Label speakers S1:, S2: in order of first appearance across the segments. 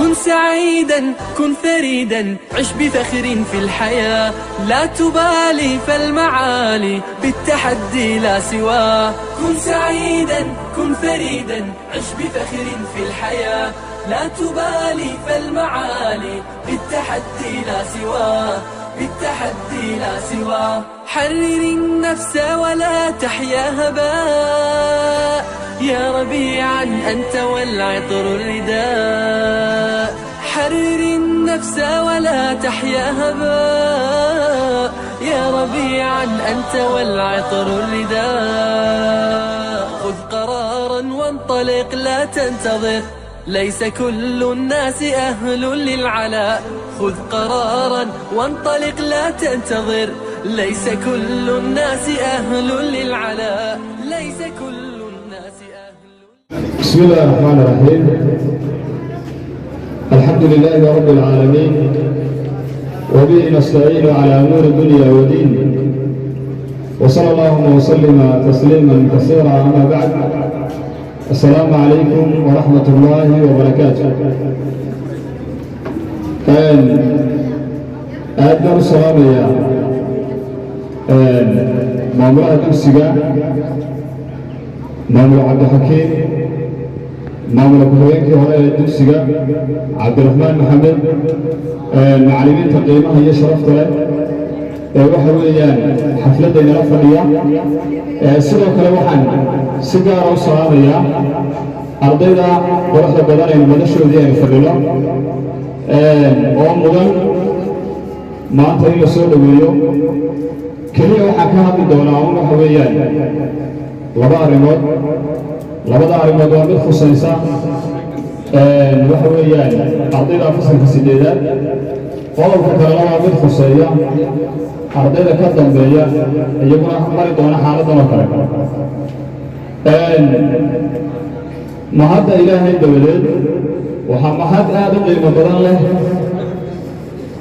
S1: كن سعيدا، كن فريدا، عش بفخر في الحياة. لا تبالي فالمعالي بالتحدي لا سواه. كن سعيدا، كن فريدا، عش بفخر في الحياة. لا تبالي فالمعالي بالتحدي لا سواه، بالتحدي لا سواه. حرر النفس ولا تحيا هباء، يا ربيعا أنت والعطر الرداء. حرر النفس ولا تحيا هباء، يا ربيعا أنت والعطر الرداء. خذ قرارا وانطلق لا تنتظر، ليس كل الناس أهل للعلاء. خذ قرارا وانطلق لا تنتظر، ليس كل الناس أهل للعلاء، ليس كل الناس أهل.
S2: بسم الله الرحمن الرحيم، الحمد لله رب العالمين، وبه نستعين على أمور الدنيا والدين، وصلى اللهم وسلم تسليما كثيرا، أما بعد، السلام عليكم ورحمة الله وبركاته. Aad baan u salaamayaa maamulaha dugsiga, maamul Cabdixakiim, maamula ku-xigeenkii hore ee dugsiga, Cabdiraxmaan Maxamed, macallimiinta qiimaha iyo sharafta leh ee waxa weeyaan xafladda inala fadhiya. Sidoo kale waxaan si gaara u salaamayaa ardayda quruxda badan aynu madashoodii aynu fadhino oo mudan maanta in la soo dhoweeyo. Keliya waxaan ka hadli doonaa un waxa weeyaan laba arrimood. Labada arrimood waa mid khusaysa waxa weeyaan ardayda fasalka sideedaad, qodobka kalena waa mid khuseeya ardayda ka dambeeya, iyaguna mari doona xaaladdan oo kale. Mahadda Ilaahay dabadeed, waxaa mahad aad u qiimo badan leh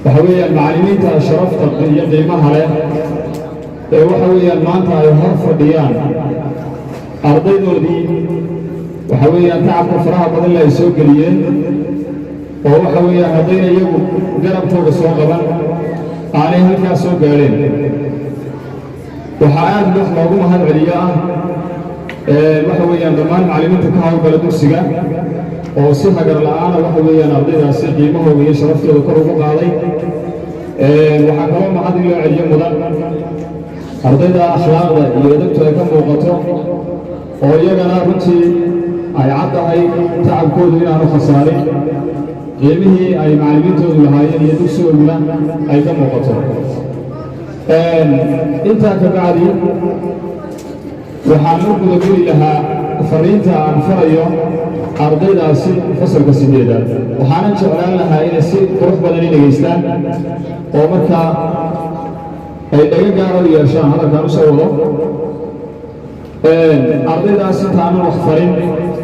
S2: waxa weeyaan macallimiinta sharafta iyo qiimaha leh ee waxa weeyaan maanta ay hor fadhiyaan ardaydoodii, waxa weeyaan tacabka faraha badan le ay soo geliyeen, oo waxa weeyaan haddayna iyagu garabkooda soo qaban aanay halkaas soo gaadheen. Waxaa aad wax loogu mahad celiyo ah waxa weeyaan dhammaan macallimiinta ka hawlgala dugsiga oo si hagar la'aana waxa weeyaan ardaydaasi qiimahooda iyo sharaftooda kor ugu qaaday. Waxaa kaloo mahad in loo celiyo mudan ardayda akhlaaqda iyo edabtu ay ka muuqato, oo iyagana runtii ay caddahay tacabkoodu inaanu khasaarin, qiimihii ay macallimiintoodu lahaayeen iyo dugsigooduna ay ka muuqato. Intaa ka bacdi, waxaan u gudageli lahaa fariinta aan farayo ardaydaasi fasalka sideedaad. Waxaanan jeclaan lahaa inay si qurux badan i dhegaystaan oo markaa ay dhaga gaara u yeeshaan hadalkaan u soo wado. Ardaydaas intaanan wax farin,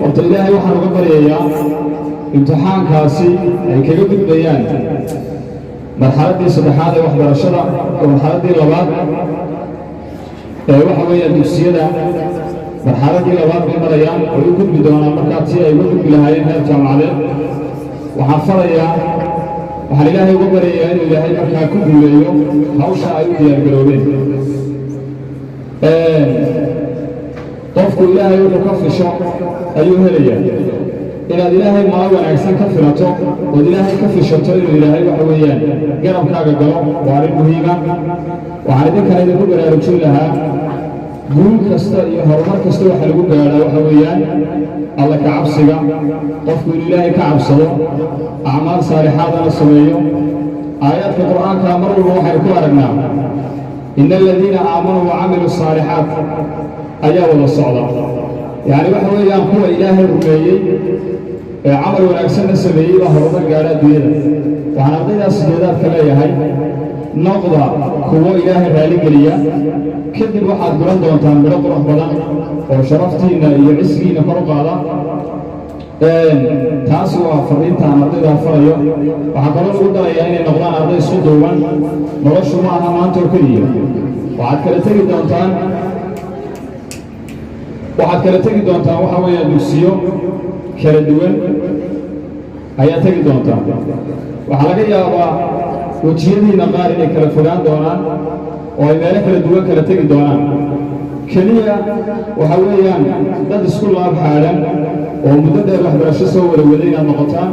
S2: horta Ilaahay waxaan uga baryayaa imtixaankaasi ay kaga gudbayaan marxaladdii saddexaad ee waxbarashada oo marxaladdii labaad ee waxa weeyaan dugsiyada, marxaladdii labaad bay marayaan oo u gudbi doonaan markaa tii ay uga gudbi lahaayeen heer jaamacadeed. Waxaan farayaa, waxaan Ilaahay uga baryayaa inuu Ilaahay markaa ku guuleeyo hawsha ay u diyaargaroobeen. Qofku Ilaahay wuxuu ka fisho ayuu helayaa. Inaad Ilaahay malo wanaagsan ka filato ood Ilaahay ka fishato inuu Ilaahay waxa weeyaan garabkaaga galo waa arrin muhiima. Waxaan idinkana idinku baraarujin lahaa, guul kasta iyo horumar kasta waxa lagu gaadhaa waxa weeyaan Alla ka cabsiga, qofku inuu Ilaahay ka cabsado, acmaal saalixaadana sameeyo. Aayaadka Qur'aanka mar walba waxaynu ku aragnaa "إن الذين آمنوا وعملوا الصالحات" ayaa wada socda. Yacni waxa weeyaan kuwa Ilaahay rumeeyey ee camal wanaagsanna sameeyey baa horumar gaadha adduunyada. Waxaan ardaydaas sideedaadka leeyahay: noqda kuwo Ilaahay raaligeliya, kadib waxaad guran doontaan midho qurux badan oo sharaftiinna iyo cisgiinna kor u qaada. Taas waa fariinta aan ardaydaa farayo. Waxaa kaloo lagu darayaa inay noqdaan arday isku duuban. Noloshu ma aha maanta oo keliya. Waxaad kala tegi doontaan waxa weeyaan dugsiyo kala duwan. Ayaa tegi doontaa. Waxaa laga yaabaa wejiyadiinna qaar inay kala fogaan doonaan oo ay meelo kala duwan kala tegi doonaan. Keliya waxa weeyaan dad isku laab xaadhan oo muddo dheer waxbarasho soo wada waday inaad noqotaan.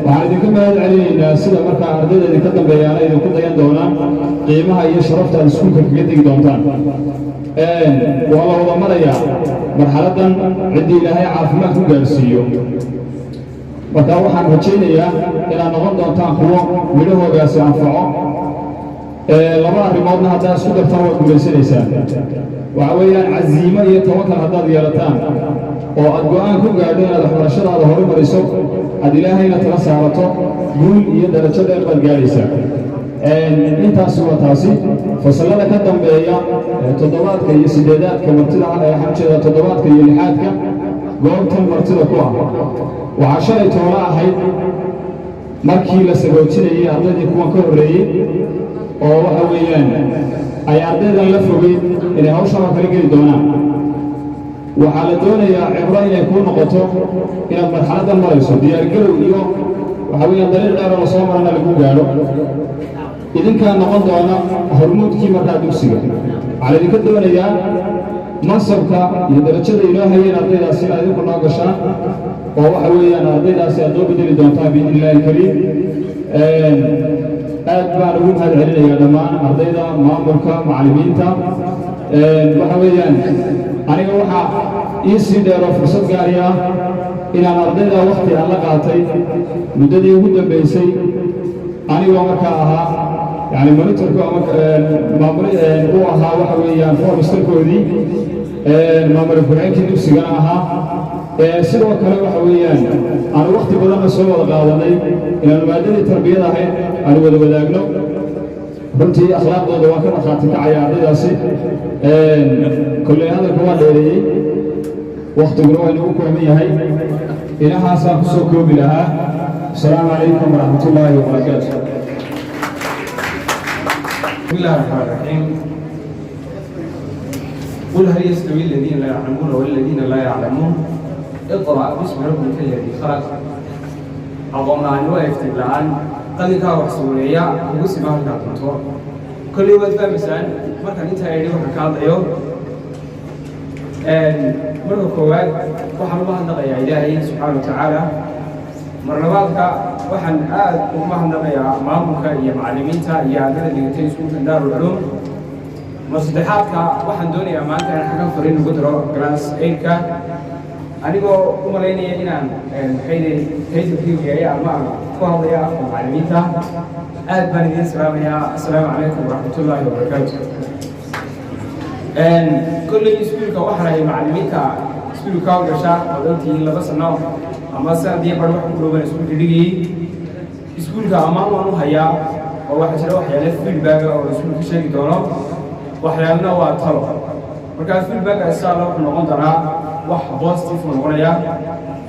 S2: Waxaan idinka mahad celinaynaa sida markaa ardayda idinka dambeeyaana idinku dayan doonaan qiimaha iyo sharafta aad iskuulka kaga tegi doontaan. Waa la wada marayaa marxaladdan, ciddii Ilaahay caafimaad ku gaarsiiyo. Marka waxaan rajaynayaa inaad noqon doontaan kuwo midhahoogaasi anfaco. Laba arrimoodna haddaad isku dartaan, waad guulaysanaysaan. Waxa weeyaan casiimo iyo tawakal haddaad yeelataan oo aad go'aan ku gaadho inaad waxbarashadaada horumariso, aad Ilaahayna tala saarato, guul iyo darajo dheer baad gaadhaysaa. Intaasi waa taasi. Fasallada ka dambeeya, toddobaadka iyo sideedaadka martida, waxaan ujeedaa toddobaadka iyo lixaadka, goobtan martida ku ah. Waxaa shalay toola ahayd markii la sagoojinayay ardaydii kuwan ka horreeyey, oo waxa weeyaan ay ardaydan la fogeyn inay hawshan oo kala geli doonaan. Waxaa la doonayaa cibro inay kuu noqoto inaad marxaladdan marayso, diyaargarow iyo waxa weeyaan dariiq dheeroo lasoo marana lagu gaadho. Idinkaa noqon doona hormuudkii markaa dugsiga. Waxaa laydinka doonayaa mansabka iyo darajada inoo hayeen ardaydaasi inaad idinku noo gashaan, oo waxa weeyaan ardaydaasi aad noo bedeli doontaan, biidni Illahi alkariim. Aad baan ugu mahad celinayaa dhammaan ardayda, maamulka, macallimiinta. Waxa weeyaan aniga waxaa ii sii dheero fursad gaari ah inaan ardayda wakhti aan la qaatay muddadii ugu dambaysay, anigoo markaa ahaa yani monitorku ama maamul uu ahaa, waxa weeyaan formasterkoodii, maamul ku-xigeenkii dugsigana ahaa. Sidoo kale waxa weeyaan aanu wakhti badanna soo wada qaadanay inaanu maadadii tarbiyada ahayd aanu wada wadaagno. Runtii akhlaaqdooda waan ka markhaati kacaya ardaydaasi. Kolley hadalka waa dheereeyey, wakhtiguna waa inagu kooban yahay. Inahaasaan ku soo koobi lahaa. Asalaamu calaykum waraxmat ullaahi wabarakaatu.
S3: بسم الله الرحمن الرحيم. قل هل يستوي الذين لا يعلمون والذين لا يعلمون؟ اقرأ باسم ربك الذي خلق. Aqoon la'aani waa iftiin la'aan. Qalinkaa wax sawireeya ugu sima halkaa doonto. Kolley waad fahmaysaan markaan intaa idhi waxaan ka hadlayo. Marka koowaad waxaan uga mahadnaqayaa Ilaahay subxaana wa tacaala. Mar labaadka waxaan aad ugu mahadnaqayaa maamulka iyo macallimiinta iyo ardada dhigatay iskuulka Daarul Culuum. Mar saddexaadka waxaan doonayaa maanta inaan xaggan fariin ugu diro class eight-ka, anigoo u malaynaya inaan maxayde title-kii yahay ama aan ku hadlaya afka macallimiinta. Aad baan idiin salaamayaa. Assalaamu calaykum waraxmatullaahi wabarakaatu. Kolley iskuulka waxaan ahay macallimiinta iskuulka ka gasha. Waad ogtihiin, 2 sano ama sanad iyo bar wax ku dhowban iskuulka dhigayay. Iskuulka ammaan waan u hayaa, oo waxaa jira waxyaale feedback oo iskuulka sheegi doono, waxyaalena waa talo. Markaa feedback insha Allah wuxuu noqon doonaa wax positive uu noqonayaa.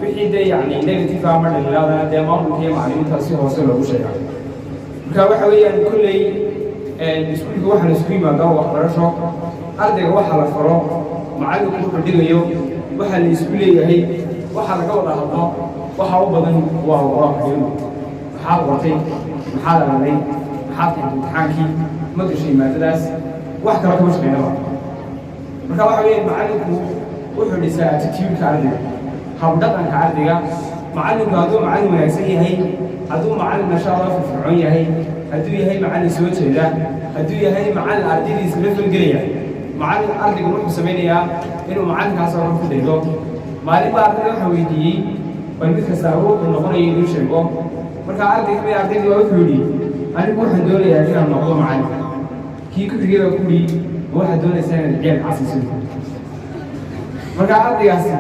S3: Wixii dee yacni negative ama dhaliilaadana dee maamulka iyo macallimiinta si hoose loogu sheegaa. Marka waxa weeyaan kolley iskuulka waxaa la isugu yimaadaa waxbarasho. Ardayga waxa la faro, macallinku wuxuu dhigayo, waxa la isku leeyahay, waxa laga wada hadlo, waxa u badan waa waxdhigno. Maxaad qortay? Maxaad araday? Maxaad keentay imtixaankii? Ma gashay maadadaas? Wax kale kama shaqeynaba. Marka waxa weeye macallinku wuxuu dhisaa attitude-ka ardayga, habdhaqanka ardayga. Macallinku hadduu macallin wanaagsan yahay, hadduu macallin masha Allah firfircoon yahay, hadduu yahay macallin soo jeeda, hadduu yahay macallin ardaydiisa la falgelaya, macallin ardaygu wuxuu samaynayaa inuu macallinkaas oo ku daydo. Maalin baa ardayda waxaa weydiiyey bal mid kasta wuxuu noqonaya inuu sheego. Marka arday kamid ardaydii waa wuxuu yidhi: "Anigu waxaan doonayaa inaan noqdo macallin." Kii ku xigay baa ku yidhi: "Ma waxaad doonaysaa inaad ciyaalka casiiso?" Marka ardaygaasi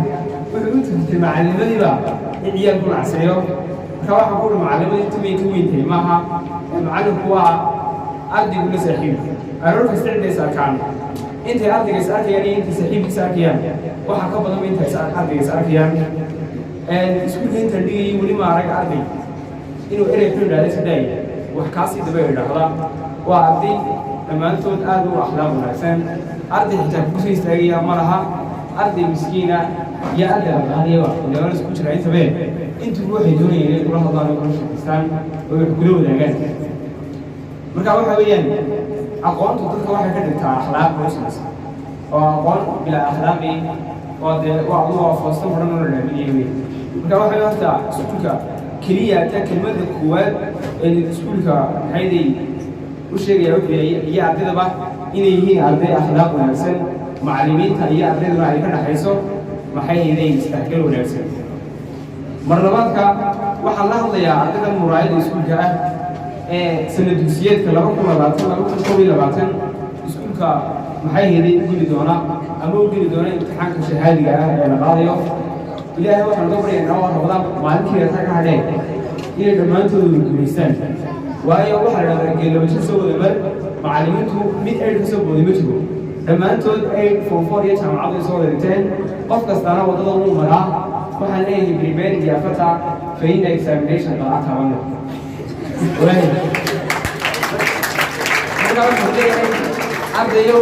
S3: wuxuu u turtay macallimadiiba in ciyaalku nacseeyo. Marka waxaan ku uhi macallimadii tumay ka weyntahay maaha. Macallinku waa ardaygu la saaxiib. Aroor kasta cidda is arkaan, intay ardayga is arkayaan iyo intay saaxiibkiisa arkayaan waxaa ka badan intay ardayga is arkayaan. Iskuulka intaan dhigayay weli ma arag arday inuu erey ku yidhahda iska daay, wax kaasii daba idhaahda. Waa arday dhammaantood aad u akhlaaq wanaagsan. Arday xitaa kugu soo istaagaya ma laha. Arday miskiina iyo arday aqaaniyaba ilaana isku jira intabe. Intuba waxay doonayeen inay kula hadlaan oo kula sheekaystaan oo wax kula wadaagaan. Marka waxa weeyaan, aqoontu dadka waxay ka dhigtaa akhlaaq u samaysa, oo aqoon bilaa akhlaaqi waa dee waa adu waa foosto furan oo la dhaaminaya wey. Marka waxa weeye, horta iskuulka keliya ta kelmadda koowaad ee iskuulka maxayday u sheegaya wuxuu yahay iyo ardaydaba inay yihiin arday akhlaaq wanaagsan, macallimiinta iyo ardayduna ay ka dhaxayso maxay inay isdhexgal wanaagsan. Mar labaadka waxaan la hadlayaa ardayda muraayada iskuulka ah ee sana dugsiyeedka 2020 2021 iskuulka maxay heday u geli doona ama u geli doona imtixaanka shahaadiga ah ee la qaadayo. Ilaahay waxaan uga baryaynaa oo Ramadaan maalintii ka hadheen inay dhammaantooda guulaystaan, waayo waxaa la dhahdaa geellabasho soo wada mar. Macallimiintu mid eight ka soo booday ma jiro, dhammaantood 8, form 4 iyo jaamacadu ay soo wada dhigteen. Qof kastaana waddada wuu maraa. Waxaan leeyahay, prepare يا فتى فإن examination قد أتى. Waay, marka waxaan leeyahay, ardayow,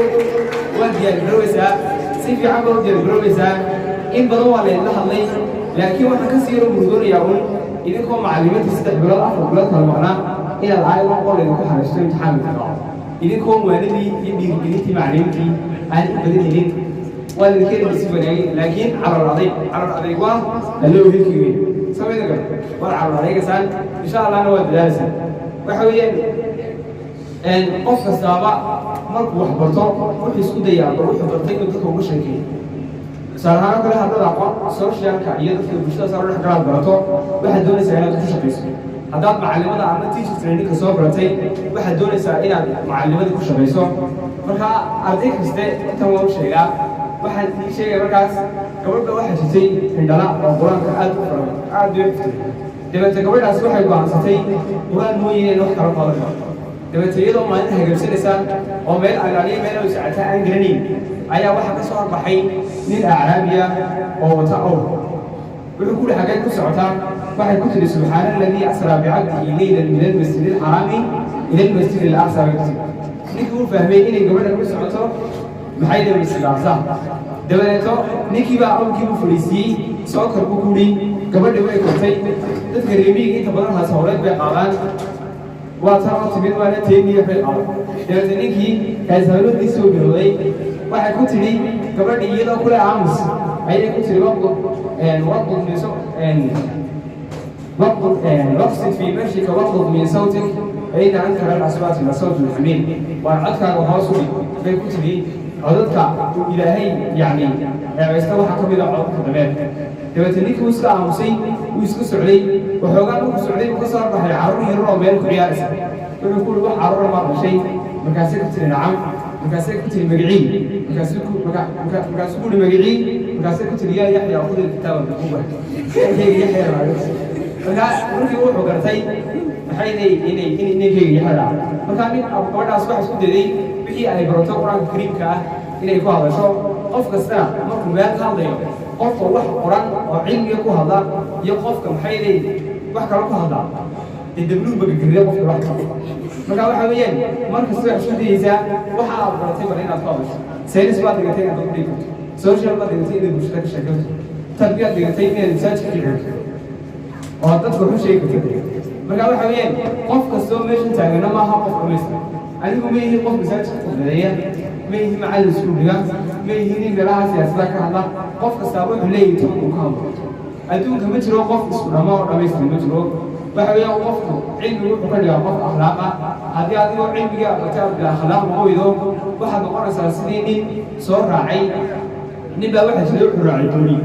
S3: waad diyaargaroobaysaa, si fiican baad u diyaargaroobaysaa. In badan waa laydla hadlay, laakiin waxaan kasii yaro murugoonayaa un idinkoo macallimiinta 3 bilood, 4 bilood kala maqnaa inaad aayad qol idinku xariisto imtixaanka ka qaado, idinkoo waanadii iyo dhiirigelintii macallimiintii aan in badan helin. Waa idinka si wanaagay, laakiin calool adayg, calool adayg waa allo hilkii wey samayda gal. Waad calool adaygaysaan, insha Allahna waad dadaalaysaan. Waxa weeyaan, qof kastaaba markuu wax barto wuxuu isku dayaa bal wuxuu bartay inuu dadka uga sheekeeyo. Tusaale ahaan oo kale, haddaad aqoon socialka iyo dadka bulshada saa dhex galaad barato, waxaad doonaysaa inaad ku shaqayso. Haddaad macalimada ama teacher trainingka soo baratay, waxaad doonaysaa inaad macalimadii ku shaqayso. Marka arday kaste intan waa u sheegaa. Waxaan ii sheegaya markaas, gabadha waxaa jirtay indhala oo Qur-aanka aad u faray, aad bay u xiftay. Dabeete gabadhaas waxay go'aansatay Qur-aan mooye in wax kala qaadan karo. Dabeete iyadoo maalin hagaagsanaysa oo meel alaaliya meel ay socota aan garanayn ayaa waxaa ka soo horbaxay nin acraabiya oo wata awr. Wuxuu ku yidhi, "Xageed ku socotaa?" Waxay ku tiri, "سبحان الذي أسرى بعبده ليلا من المسجد الحرام إلى المسجد الأقصى." Bay ku tiri. Ninkii uu fahmay inay gabadha ku socoto maxay dhahay masjid Aqsa. Dabadeeto ninkii baa awrkii buu fadhiisiiyey, soo kor buu ku yidhi. Gabadhi way kortay. Dadka reer miyiga inta badan haas howleed bay qaadaan. Waa tan oo timid, waana teeniya bay qaadaan. Dabeete ninkii kaasahawladiisii soo bilowday. Waxay ku tidhi gabadhii, iyadoo kule aamus ayay ku tidhi, "واغضض واغضض من واغضض واقصد في مشيك واغضض من صوتك فإن أنكر الأصوات لصوت الحمير." Waan codkaaga hoos u dhig bay ku tidhi. Codadka uu Ilaahay yacni ceebaysta waxaa ka mid a codadka dameerka. Dabeete ninkii wuu iska aamusay, wuu iska socday. Waxoogaa markuu socday buu ka soo horbaxay carruur yar oo meel ku ciyaaraysa. Wuxuu ku yidhi, "Wax carruura maa dhashay?" Markaasay ku tiri, "Nacam." Markaasay ku tiri, "Magicii?" Markaasuu ku yidhi, "Magicii?" Markaasay ku tiri, "يا يحيى خذ الكتاب بقوة." Ninkayga Yaxya. Markaa markii wuxuu gartay maxay inay inay ninkayga Yaxya dhaca. Markaa nin gabadhaas waxay isku dayday wixii ay barato Qur-aanka Kariimka ah inay ku hadasho. Qof kastana markuu meel ka hadlayo, qofka wax qoran oo cilmiga ku hadla iyo qofka maxay wax kale ku hadla, dee dabluuba gagarida qofka wax kale. Marka waxa weeyaan, mar kasta waxaad isku dayeysaa waxa aad baratay bal inaad ku hadasho. Saynis baad dhigatay inaad ku dhigi karto, social baad dhigatay inaad bulshada ka sheekarto, tarbiyaad dhigatay inaad masaajidka ka karto oo dadka wax u sheegi karto. Marka waxa weeyaan, qof kastoo meeshan taagana maaha qof dhamaystir. Anigu ma ihi qof masaajidka khudbadeeya, ma ihi macallin iskuuliga, ma ihi nin meelaha siyaasada ka hadla. Qof kastaaba wuxuu leeyahay tan uu ka hadlo. Adduunka ma jiro qof isku dhamo oo dhamaystir, ma jiro. Waxa weeyaan, qofku cilmigu wuxuu ka dhigaa qof akhlaaqa. Haddii adigoo cilmiga aad bila akhlaaq noqon weydo, waxaad noqonaysaa sidii nin soo raacay. Nin baa waxaa jiray wuxuu raacay dooni.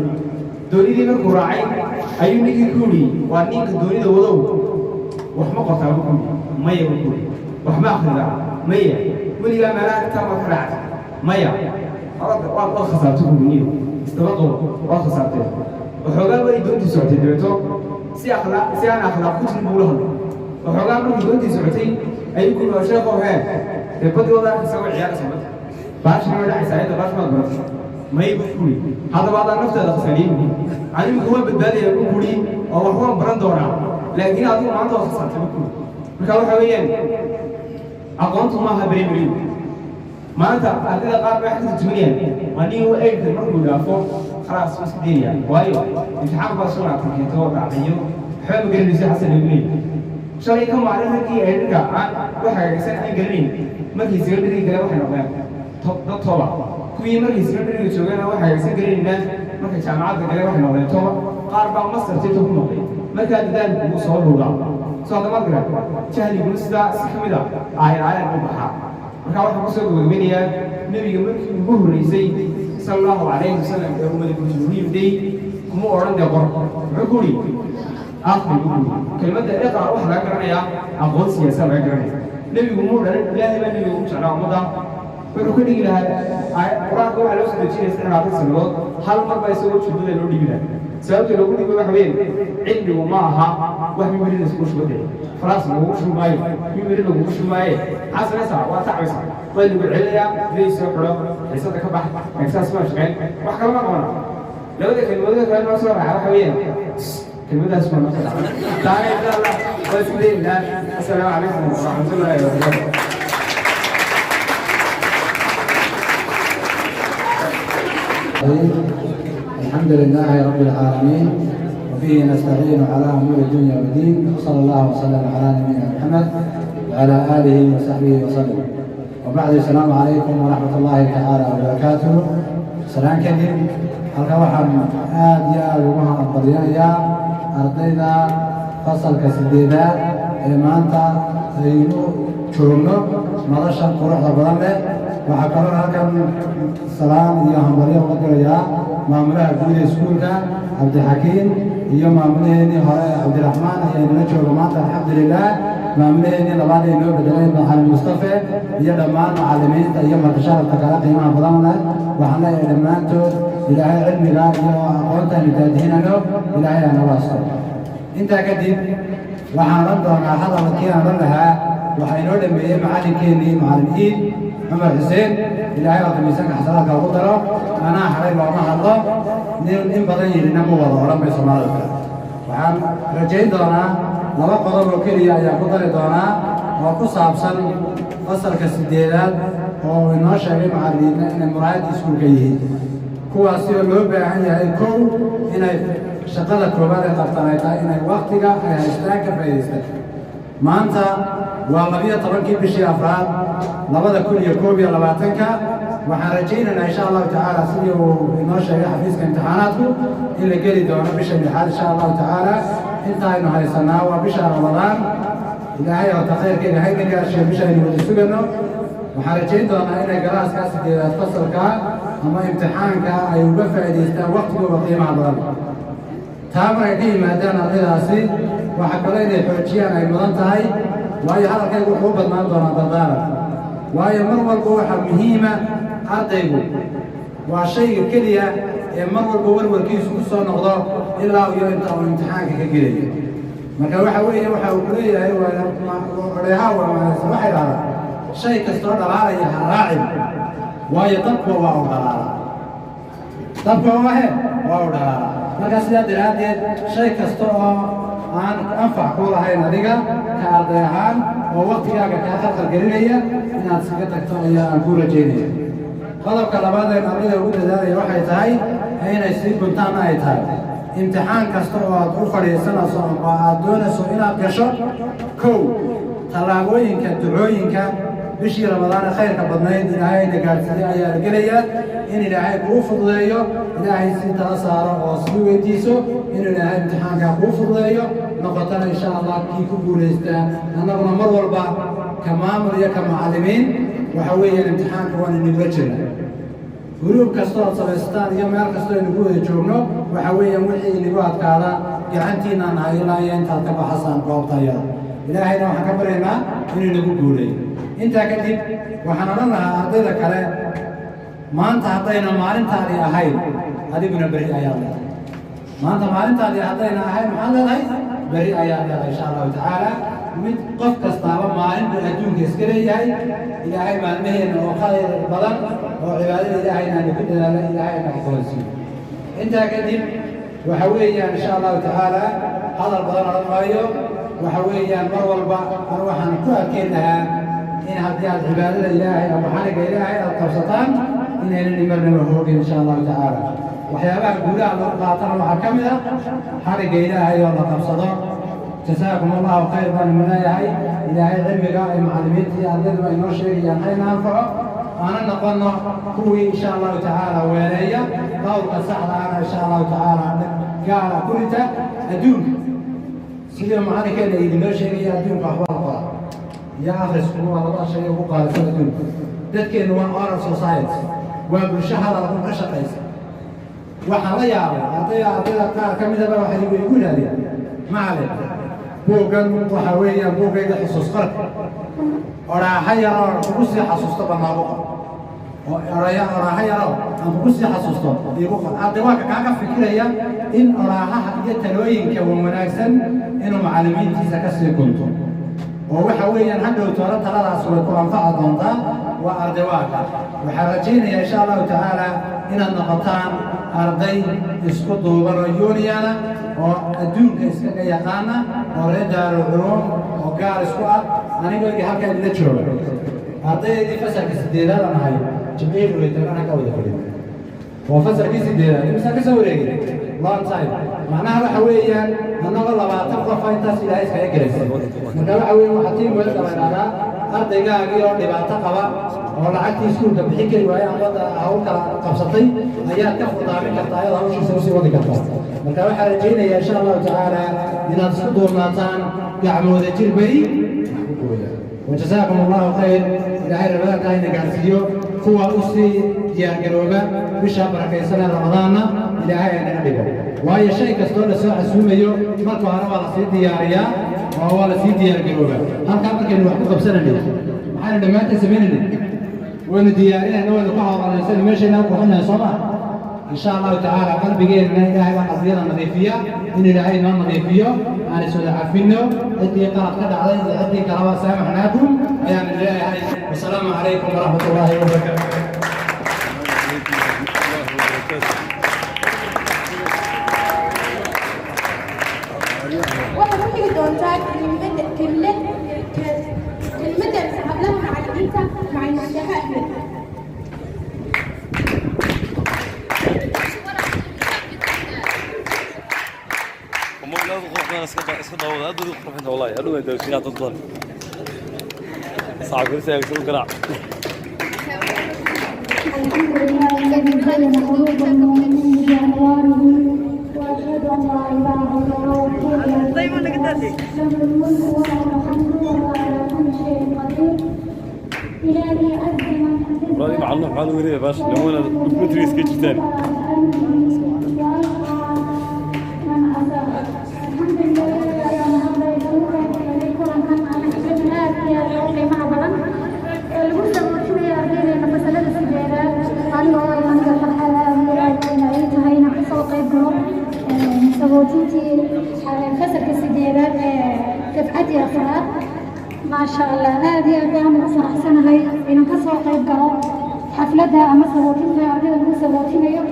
S3: Doonidii markuu raacay ayuu ninkii ku yidhi, "Waa ninka doonida wadow, wax ma qortaa?" Buu ku yidhi. "Maya," buu ku yidhi. "Wax ma akhridaa?" "Maya." "Weligaa meelaha intaa ma ka raacday?" "Maya." Waad khasaartay," buu niyo, "isdaba qabo, waad khasaartay." Waxoogaa way doontii socotay. Dabeeto si akhlaaq, si aan akhlaaq ku jirin buu la hadlay. Waxoogaa markii doontii socotay ayuu ku yidhi, "Sheekhow, hee, dee baddi wada arkaysa, way ciyaaraysa badda, baashina way dhacaysaa, inta baash maad baratay?" "May," buu ku yidhi. "Haddaba adaan nafteeda khasaariyey buu animka waan badbaadaya," buu ku yidhi, "oo wax waan baran doonaa, laakiin adigu maanta waad khasaartay," buu ku yidhi. Marka waxa weeyaan, aqoontu maaha primary. Maanta ardayda qaar bay wax ka turjumanayaan, waa nin u eightka markuu dhaafo khalaas. Khalaas, waa iska daynaya, waayo imtixaan baa soo laabtan keento oo dhacdayo, waxba ma garanayso. Xasan lagu leeyahay shalay ka maalin raggii eedhka aan wax hagaagsan aan garanayn markii secondary kale waxay noqdeen dad toba. Kuwii markii secondary joogana wax hagaagsan garanaynaa markay jaamacadda gale waxay noqdeen toba. Qaar baa master tito ku noqday. Markaa dadaalku wuu soo dhuugaa soo hadda maad garan, jahliguna sidaa si ka mid a aayar aayar u baxaa. Markaa waxaan kusoo gabagabeynayaa, nebiga markii ugu horreysay sala Allahu calayhi wasalam ee uu malaku Jibriil yimday, kuma odhan dee qor. Muxuu ku yidhi? Akhri buu ku yidhi. Kelmadda iqra waxaa laga garanayaa aqoon siyaasa laga garanaya. Nebigu muu dhalan, Ilaahay baa nebiga ugu jeclaa ummadda. Wuxuu ka dhigi lahaa Qur-aanka waxaa loo soo dejinaya 23 sannadood, hal mar baa isagoo jubbada loo dhigi lahaa. Sababta loogu dhigo waxa weeye, cilmigu ma aha wax memory la iskugu shubo, dee falaas lagugu shubi maayo, memory lagugu shubi maaye. Maxaa samaysaa? Waa tacbaysaa, waa lagu celinayaa, dilay soo xidho, xiisada ka bax, exaas maa shaqeyn, wax kale ma qabana. Labada kelmadood kale noo soo raaca waxa weeyaan kelmadaas waa noo soo dhacay taana, insha Allah waa isku daynaa. Assalaamu calaykum waraxmatullaahi wabarakaatu.
S4: الحمد لله رب العالمين، وبه نستعين على أمور الدنيا والدين، وصلى الله وسلم على نبينا محمد وعلى آله وصحبه وسلم، وبعد، السلام عليكم ورحمة الله تعالى وبركاته. سلام kadib, halkan waxaan aad iyo aada ugu hambalyanayaa ardayda fasalka sideedaad ee maanta aynu joogno madashan quruxda badan leh. Waxaa kaloo halkan salaan iyo hambalyo uga dirayaa maamulaha guud ee iskuulka Cabdixakiim iyo maamulaheennii hore Cabdiraxmaan ayaa inala jooga maanta, alxamdulilah. Maamulaheennii labaad ay noo bedeleen, Macalin Mustafe, iyo dhammaan macallimiinta iyo martisharafta kale qiimaha badan leh, waxaan leeyahay dhammaantood Ilaahay cilmiga iyo aqoonta aynu daadihinano Ilaahay ha nagu asturo. Intaa kadib, waxaan odhan doonaa hadalkii aan odhan lahaa waxaa inoo dhameeyey macallinkeennii, Macallin Iid Cumar Xuseen. Ilaahay horta miisaanka xasanaadka ugu daro. Anaa xalay looma hadlo, nin in badan yidhina ma wada odhan bay Soomaalida kale. Waxaan rajayn doonaa laba qodob oo keliya ayaan ku dari doonaa oo ku saabsan fasalka sideedaad oo inoo sheegay macallimiinna inay muraayadda iskuulka yihiin, kuwaasi oo loo baahan yahay, kow, inay shaqada koowaad ay qabtaan ay tahay inay wakhtiga ay haystaan ka faa'idaystaan. Maanta waa 12-kii bishii afraad 2021-ka. Waxaan rajaynaynaa, insha Allahu tacaala, sidii uu inoo sheegay xafiiska imtixaanaadku, in la geli doono bisha lixaad, insha Allahu tacaala. Inta aynu haysanaa waa bisha Ramadaan. Ilaahay horta khayrkeega hayna gaashiyo bisha aynu wada sugano. Waxaan rajayn doonaa inay class-kaa sideedaad fasalka ama imtixaanka ay uga faa'iidaystaan waktigooda qiimaha badan. Taa markay ka yimaadaan ardaydaasi, waxaa kaloo inay xoojiyaan ay mudan tahay, waayo hadalkaygu wuxuu u badnaan doonaa dardaaran, waayo mar walba waxaa muhiima ardaygu waa shayga keliya ee mar walba warwarkiisu ku soo noqdo ilaa iyo inta uu imtixaanka ka gelayo. Marka waxa weeye, waxa uu ku leeyahay odheehaa wanaagsan, waxay dhahdaa: shay kastoo dhalaalaya ha raacin, waayo dabkuwa waa u dhalaala, dabkuwa wahe waa u dhalaala. Marka sidaa daraaddeed, shay kasta oo aan anfac kuu lahayn adiga ka arday ahaan oo waktigaaga kaa khalkhal gelinaya inaad iskaga tagto ayaa aan kuu rajaynaya. Qodobka labaad een ardayda ugu dadaalaya waxay tahay inay sii guntaanna ay tahay, imtixaan kasta oo aad u fadhiisanayso ama aad doonayso inaad gasho, kow, tallaabooyinka ducooyinka bishii Ramadaane khayrka badnayd Ilaahayna gaadhsiiyey ayaa la gelayaa, in Ilaahay kuu fududeeyo. Ilaahay sii tala saaro oo sii weydiiso inuu Ilaahay imtixaankaa kuu fududeeyo, noqotana insha Allah kii ku guulaystaa. Annaguna mar walba ka maamul iyo ka macallimiin waxa weeyaan imtixaanka waan inagula jirna. Group kastoo aad samaysataan iyo meel kastoo aynu ku wada joogno, waxa weeyaan wixii inagu adkaada gacantiinaan nahay ilaa iyo intaad ka baxasaan goobta ayada. Ilaahayna waxaan ka baryaynaa inuu inagu guuleeyo. Intaa kadib, waxaan odhan lahaa ardayda kale, maanta haddayna maalintaadii ahayn, adiguna berri ayaad leedahay. Maanta maalintaadii haddayna ahayn, maxaad leedahay? Berri ayaad leedahay, insha Allahu tacaala. Mid qof kastaaba maalin buu adduunka iska leeyahay. Ilaahay maalmaheenna oo khayr badan oo cibaadada Ilaahayna aanu ku dadaalo Ilaahay na aqoonsiiyo. Intaa kadib, waxa weeyaan, insha Allahu tacaala, hadal badan odhan maayo. Waxa weeyaan, mar walba anu waxaan ku adkeyn lahaa in haddii aad cibaadada Ilaahay ama xariga Ilaahay aad qabsataan inaynan marnaba hoogin, insha Allahu tacaala. Waxyaabaha guulaha lagu qaatana waxaa ka mid ah xarigga Ilaahay oo la qabsado. Jasaakum Allahu khayr baan leeyahay. Ilaahay cilmiga ay macallimiinta iyo ardayduba inoo sheegayaan hayna anfaco, aana noqonno kuwii, insha Allahu tacaala, weeleeya qowlka saxda ana, insha Allahu tacaala, gaara ku rita adduunka. Sidii macalinkeena idinoo sheegaya, adduunka waxba la qoraa iyo akhrisku waa labada shay ugu qaalisan adduunka. Dadkeennu waa oral society, waa bulsho hadal ka shaqaysa. Waxaan la yaabay ardayda qaar ka midaba waxay igu yidhahdeen, "Macalin, buuggan waxa weeyaan buuggayga xusuus qorka, odhaaha yaroo kugu sii xasuusto ba noogu qor, oo odhaaha yaroo aan kugu sii xasuusto iigu qor." Arday waa ka kaaga fikiraya in odhaahaha iyo talooyinka wanaagsan inuu macallimiintiisa ka sii gunto, oo waxa weeyaan hadhow toolo taladaas way ku anfaci doontaa. Waa arday waaka. Waxaan rajaynayaa, insha Allahu tacaala, inaad noqotaan arday isku duuban oo union ah oo adduunka iskaga yaqaana oo reer Daarul Culuum oo gaar isku ah. Anigoo halkaa idinla jooga, ardaydii fasalka sideedaad aan ahay, jimcihii dhaweytaana ka wada fadhiyo, waa fasalkii sideedaad. Imisaa ka soo wareegay? Long time. Macnaha waxa weeyaan annagoo 20 qofa intaas Ilaahay iskaga gelaysay. Marka waxa weeyaan waxaa team work la idhahdaa. Ardaygaagii oo dhibaato qaba oo lacagtii iskuulka bixin kari waaye ama hawl kala qabsatay ayaad ka furdaamin kartaa, ayaad hawshiisa usii wadi kartaa. Marka waxaan rajaynayaa, insha Allahu tacaala, inaad isku duubnaataan. Gacmooda jir bay wax ku gooyaan. Wajazaakum Allahu khayr. Ilaahay ramadaanka hayna gaarsiiyo kuwa u sii diyaargarooba bisha barakaysanee Ramadaanna Ilaahay aynaga dhigo, waayo shay kastoo la soo casuumayo marka hore waa lasii diyaariyaa oo waa lasii diyaargarooba. Halkaa markaynu wax ku qabsananay, maxaynu dhammaanteen samaynanay? Waynu diyaarinayna, waynu ka hoolanaysan, meeshayna u qurxinaya, soo maa? Insha Allahu tacaala, qalbigeenna Ilaahay baa qalbiyada nadiifiya, in Ilaahay noo nadiifiyo, aan iswada cafinno ciddii qalad ka dhacday iyo ciddii kalaba. Saamaxnaakum ayaan leeyahay. Wasalaamu calaykum waraxmat ullaahi wabarakaatu.
S5: Waxaad ku xigi doontaa kelmadda hablaha macallimiinta, Macallin Mustafa Axmed.
S6: Iska daawada aad u qurxinta, wallahi hadhow ay daawsiinaa dad badan saacad garisa ay soo garaac.
S7: الحمد لله الذي زين قلوب المؤمنين بأنواره، وأشهد أن لا إله إلا الله وحده لا شريك له، له الملك وله الحمد وهو على كل شيء قدير. إلهي عز من حفظ
S6: Ibrahim macallin waxaa lagu wareegaya baash lamana documentaries ka jirtaan.
S7: من أساء. الحمد لله ayaa mahadlay kulankan aan xaflad aad iyo aad u qiimaha badan ee lagu sagootinayo ardaydeena fasalada sideedaad. Anigoo aniga farxad aad iyo aad weyn ay tahay inaan kasoo qayb galo sagootintii fasalka sideedaad ee dafcaddii afraad. Maasha Allah, aad iyo aad baan ugu faraxsanahay inaan kasoo qayb galo xafladda ama sagootinta ardayda lagu sagootinayo.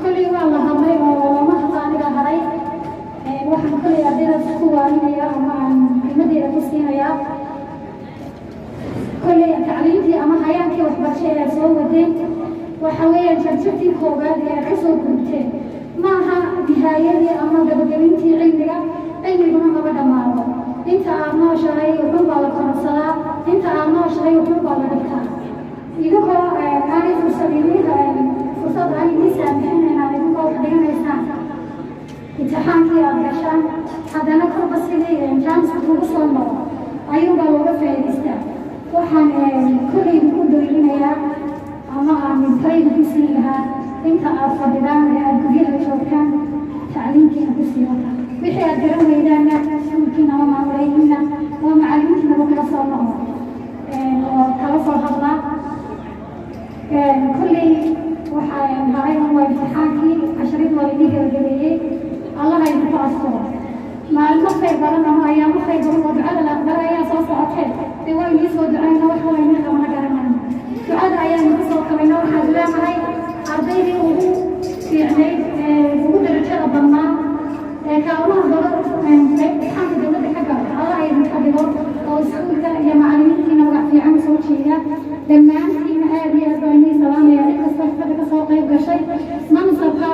S7: Kolley waa la hadlay oo lama hadla, aniga haray. Waxaan kolley ardaydaas ku waaninaya ama aan kelmadeeda ku siinayaa, kolley tacliintii ama hayaankii waxbarasho ee aad soo wadeen waxa weeyaan jarjartii koowaad ee aad ka soo gudubteen, ma aha nihaayadii ama gabagabintii cilmiga. Cilmiguna maba dhammaado. Inta aad nooshahay wuxuun baa la kororsadaa, inta aad nooshahay wuxuun baa la dhigtaa. Idinkoo aanay fursad idin fursad aan idiin saamixin inaad idinkoo wax dhiganaysaan imtixaankii aad gashaan, haddana kolba sidii jaaniska kugu soo maro ayuunbaa looga faa'iidaystaa. Waxaan kolley idinku doorinayaa ama aan midtayda ku siin lahaa, inta aad fadhidaan ee aad guryaha joogtaan, tacliintiina ku sii wata. Wixii aad garan weydaanna iskuulkiina ama maamulayhiina ama macallimiintiinaba kala soo noqdo oo kala soo hadlaa. Kolley waxaa haray un waa imtixaankii, casharadii waa laidin gabagabeeyey. Allaha idinku asturo. Maalmo khayr badan ama ayaamo khayr badan oo ducada la aqbala ayaa soo socotee. Dee waa inii soo ducayna, wax kale inii qabana garanayno, ducada ayaan ku soo kabayna. Waxaan leenahay ardaydii ugu fiicnayd ee ugu darajada badnaa ee kaalmaha dowladda imtixaanka dowladda ka gala, Allah idinka dhigo, oo iskuulka iyo macallimiintiina magac fiican soo jeeda. Dhammaantiina aad iyo aad baan inii salaamaya, cid kasta xafladda ka soo qayb gashay mansabka.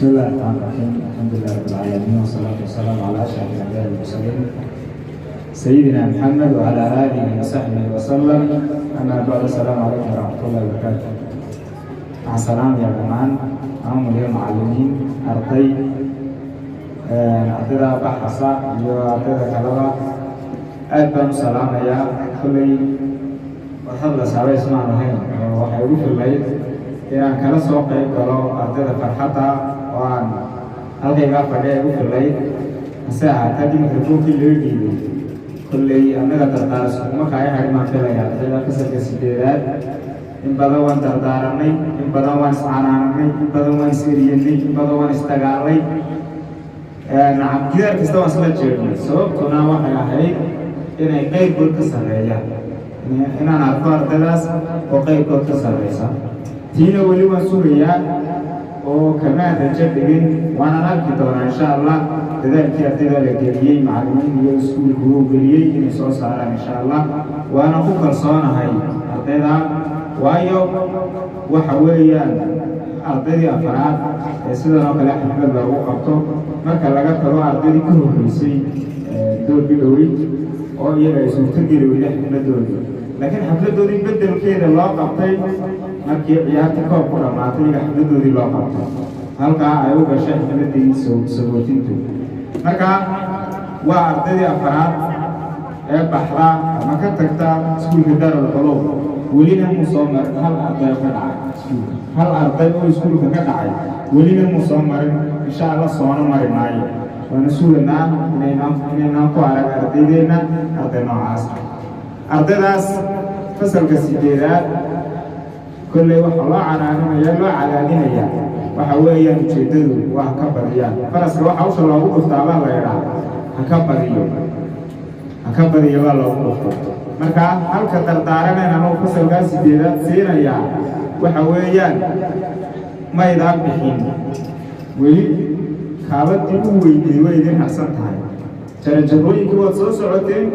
S8: الله الرحمن الرحيم، الحمد لله رب العالمين، والصلاة والسلام على أشرف الأنبياء والمرسلين، سيدنا محمد وعلى آله وصحبه وسلم. أما بعد، السلام عليكم ورحمة الله وبركاته. Waxaan salaamaya dhammaan maamul iyo macallimiin, arday, ardayda baxasa iyo ardayda kaleba aad baan u salaamayaa. Kolley warhad la saabay ismaan ahayn oo waxay ugu fillayd inaan kala soo qayb galo ardayda farxadda oo aan halkaygaa fadhiya ugu fillayd. Hase ahaatee, haddii mikrofonkii loo dhiibay, kolley annaga dardaaras kuma kaaga hadhin baan filaya. Ardayda fasalka sideedaad in badan waan dardaaranay, in badan waan iscanaananay, in badan waan is-eriyanay, in badan waan isdagaalay. Nacam, gidaar kasta waan isla jeednay. Sababtuna waxay ahayd inay qeyrkood ka sarreeyaan, inaan arko ardaydaas oo qeyrkood ka sarreysa. Tiina weli waan sugayaa oo kamaan rajo dhigin, waanaan arki doonaa, insha Allah, dadaalkii ardayda la geliyey, macallimiin iyo iskuulku uu geliyey inay soo saaraan, insha Allah. Waana ku kalsoonahay ardayda, waayo waxa weeyaan ardaydii afaraad ee sidan oo kale xaflad loogu qabto, marka laga tago ardaydii ka horreysay doorkii dhoweyd oo iyaga ay suurto geli weyday xafladoodii, laakiin xafladoodii beddelkeeda loo qabtay markii ciyaarta koob ku dhammaatay, iyaga xafladoodii loo qabtay, halkaa ay u gashay xafladii sagootintu. Marka waa ardaydii afaraad ee baxda ama ka tagta iskuulka Daarul Culuum. Welina muu soo marin hal arday oo ka dhacay iskuulka, hal arday oo iskuulka ka dhacay welina muu soo marin, insha Allah soona mari maayo. Waana suganaa inaynaan ku arag ardaydeenna arday noocaas. Ardaydaas fasalka sideedaad kolley waxaa loo canaananaya, loo cadaadinaya, waxa weeyaan ujeeddadu waa ha ka badiyaan. Faraska waxa usha loogu dhuftaa baa la idhaa ha ka badiyo, ha ka badiyo baa loogu dhuftaa. Marka halka dardaaraneen anugu fasalkaa sideedaad siinayaa waxa weeyaan maydaan bixin weli, kaabadii u weyneyd way idin harsan tahay. Jaranjarooyinkii waad soo socoteen,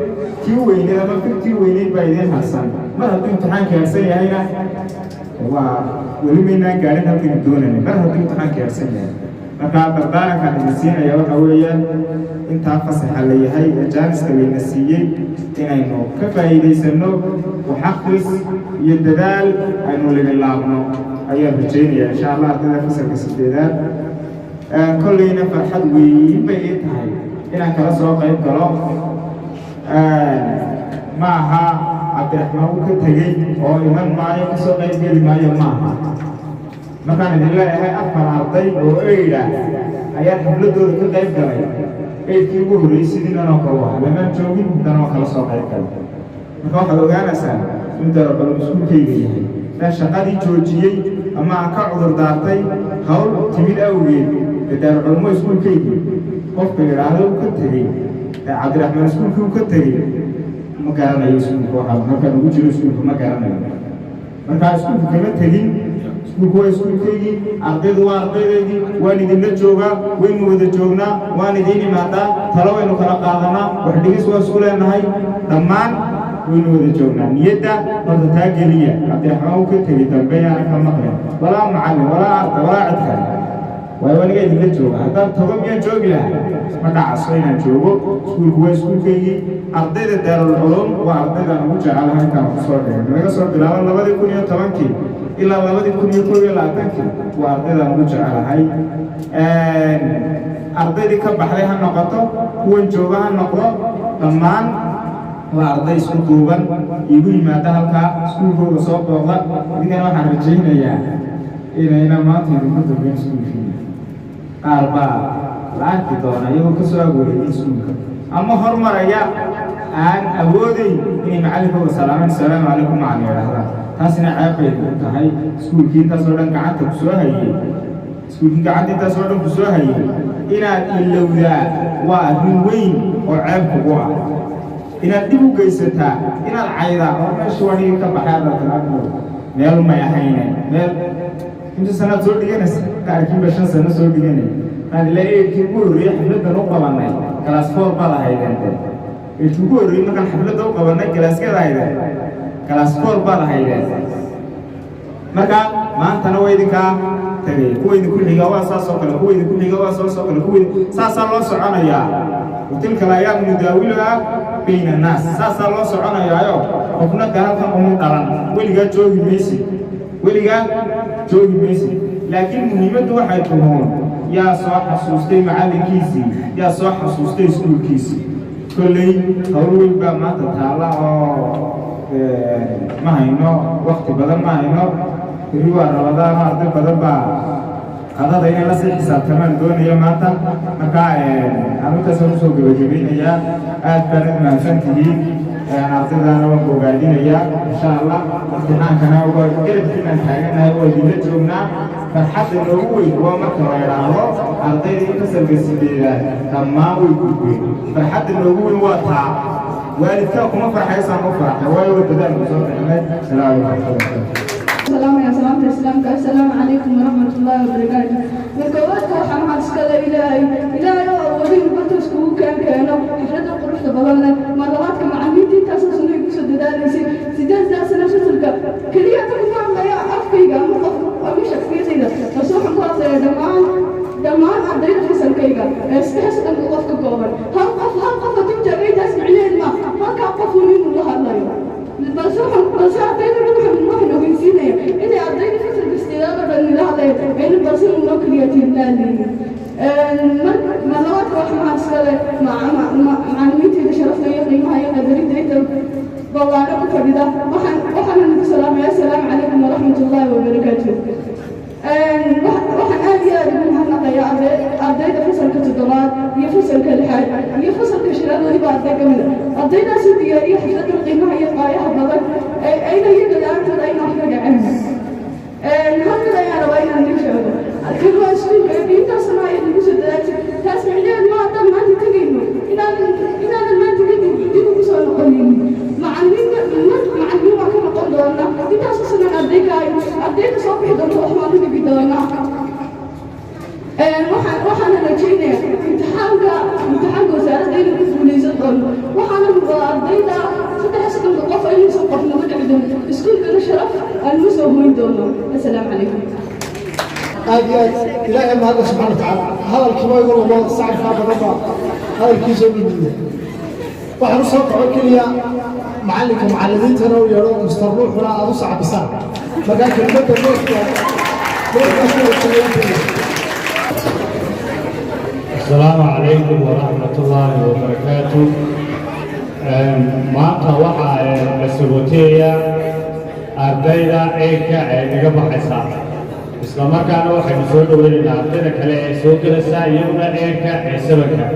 S8: tii weyneyd ama firtii weyneyd baa idiin harsan. Mar hadduu imtixaanka harsan yahayna, waa weli maynaan gaadhin halkaynu doonanay mar hadduu imtixaanka harsan yahay. Marka dardaarankaan idin siinaya waxa weeyaan intaa fasaxa la yahay ee jaaniska layna siiyey inaynu ka faa'iidaysanno, wax akhris iyo dadaal aynu libilaabno ayaan rajaynaya, insha Allah. Ardayda fasalka sideedaad kolleyna farxad weyn bay ii tahay inaan kala soo qayb galo. Ma aha Cabdiraxmaan uu ka tegey oo iman maayo, kasoo qayb geli maayo, ma aha. Markaan idin leeyahay afar arday oo eyda ayaan xafladooda ka qayb galay, eight-kii ugu horreeyey sidiinan oo kale waa lamaan joogin, haddana waan kala soo qayb galay. Marka waxaad ogaanaysaa in Daarul iskuulkayga yahay. Daa shaqadii joojiyey ama aan ka cudur daartay hawl timid awgeed ee Daarulculumo iskuulkaygii, qofka yidhaahdo uu ka tegey ee Cabdiraxmaan iskuulkii uu ka tegey, ma garanayo iskuulka. Waxaa markaan ugu jiro iskuulka ma garanayo. Markaa iskuulka kama tegin, iskuulku waa iskuulkaygii, ardaydu waa ardaydaydii. Waan idinla joogaa, waynu wada joognaa, waan idiin imaadaa, talo waynu kala qaadanaa, wax dhigis waa isku leenahay, dhammaan waynu wada joognaa. Niyadda horta taa geliya. Cabdiraxmaan uu ka tegey dambe yaana ka maqlin, walaa macallin, walaa arday, walaa cid kale, waayo aniga idinla jooga. Haddaan tago miyaan joogi lahaa? Ma dhacaso inaan joogo. Iskuulku waa iskuulkaygii. Ardayda Daarul Culuum waa ardaydaan ugu jecelahay intaan kusoo dhigay, laga soo bilaabo 2010-kii ilaa 2021-kii, waa ardaydaan ugu jecelahay. Ardaydii ka baxday ha noqoto, kuwan jooga ha noqdo, dhammaan waa arday isku duuban, iigu yimaada halkaa, iskuulkooda soo booqda. Idinkana waxaan rajaynayaa inayna maanta idinku dambeyn iskuulkiina. Qaar baa la arki doona iyagoo ka soo agwareegay iskuulka ama hormaraya, aan awoodeyn inay macallinkooda salaamaan, "Asalaamu calaykum, macallin," yidhaahdaan. Taasina ceeb bay ku tahay iskuulkii intaasoo dhan gacanta ku soo hayey. Iskuulkii gacanta intaasoo dhan ku soo hayey inaad ilowdaa waa arrin weyn oo ceeb kugu ah, inaad dhib u geysataa, inaad caydaa oo meesha wanigii ka baxay aad tiraahdo meel may ahayne. Meel inta sanaad soo dhiganaysa, qaarkiiba 5 sano soo dhiganay. Maan ilaa eight-kii ugu horreeyey xafladdan u qabannay class 4 baad ahaydeen de. Eight-kii ugu horreeyey markaan xafladda u qabannay class-keed ahaydeen, class 4 baad ahaydeen. Marka maantana waa idinkaa. Tagaya kuwa idinku xiga waa saas oo kale, kuwa idinku xiga waa saas oo kale, kuwa saasaa loo soconayaa. وتلك الأيام نداولها بين الناس, saasaa loo soconayaayo. Qofna de halkan umu dhalan, weligaa joogi maysi, weligaa joogi maysi, laakiin muhiimaddu waxay tuhuun: yaa soo xasuustay macallinkiisii, yaa soo xasuustay iskuulkiisii? Kolley hawl weyn baa maanta taalla oo ma hayno wakti badan, ma hayno. Berri waa Rabadaan, arday badan baa qadada inay la sii xisaabtamaan doonaya maanta. Marka arrintaasaan usoo gebagabeynayaa. Aad baanad mahadsan tihiin, ardaydana waan bogaadinayaa. Insha Allah imtixaankana waa garabkiinaan taaganahay, waa idinla joognaa. Farxadda noogu weyn waa marka la idhaahdo ardaydii fasalka sideedaad dhammaan way gudbeen. Farxadda noogu weyn waa taa. Waalidkaa kuma farxaysaan u farxay, waayo waa dadaalku soo bixinay. Salaamu calaykum.
S9: السلام يا سلامة الإسلام، السلام عليكم ورحمة الله وبركاته. Marka waxaa mahad iskale Ilaahay, Ilaahay oo awoodin barta iskugu keeno xafladda quruxda badan leh. Mar labaadka macallimiinta intaasoo sano ay kusoo dadaalaysay 8-daa sano fasalka keliya ta kuma hadlaya afkayga ama qof ama shakhsiyadayda, balse waxaan ku hadlayaa dhammaan ardayda fasalkayga ee 33-ka qof ka kooban. Hal qof, hal qof hadduu taagay, taas micnaheed ma halkaa qofu inuu la hadlayo, balse waxaan balse ardayda dhan waxaan ogeysiinaya inay ardayda fasalka sideedaad oo dhan ila hadlaya ayna balse noo keliya tiirnaadeynin. Mar labaadka waxa mahad iskale macallimiintayda sharafta iyo qiimaha iyo qadarinta inta ballaadho ku fadhida. Waxaan idinku salaamaya assalaamu calaykum waraxmat ullaahi wabarakaatu. Waxaan aad iyo aad ugu mahadnaqayaa ardayda fasalka toddobaad iyo fasalka lixaad iyo fasalka shanaad, weliba arday ka mida ardaydaasoo diyaariya xafladan qiimaha iyo qaayaha badan ayna iyaga la-aantood ayna wax ka dhaceen. Hal mid ayaan rabaa inaan idin sheego: kan waa iskuulka intaasna ayaad nagu soo dadaashay. Taas micnaheed ma haddaan maanta tegayno inaanan maanta kadib dib ugu soo noqonaynin. Macallimiinta macallimiin waan ka noqon doonaa. Intaasoo sanaan arday ka ahayn, ardayda soo bixi doonta wax waan u dhigi doonaa. Waxaana rajaynayaa imtixaanka wasaaradda inuu ku guulaysan doono. Waxaana hubaa ardayda 33-ka qof inaysan qof nagu dhici doono, iskuulkana sharaf aan ugu soo hoyn doono. Assalaamu calaykum.
S10: Aad iyo aad Ilaahay mahadda subxana watacaala. Hadalkiiba igu lamo, sacabkaa badan baa hadalkiisoo dhudhiya. Waxaan u soo kaco keliya macallinka macallimiintana u yeedho, Mister Nuuxuna aad u sacbisaan. Markaa kelmadda nuuxka nuuxkaas.
S2: السلام عليكم ورحمة الله وبركاته. Maanta waxaa la sagooteeyaa ardayda eegka ee naga baxaysa, isla markaana waxaynu soo dhoweynaynaa ardayda kale ee soo gelaysa iyaguna eegka ee sevenka,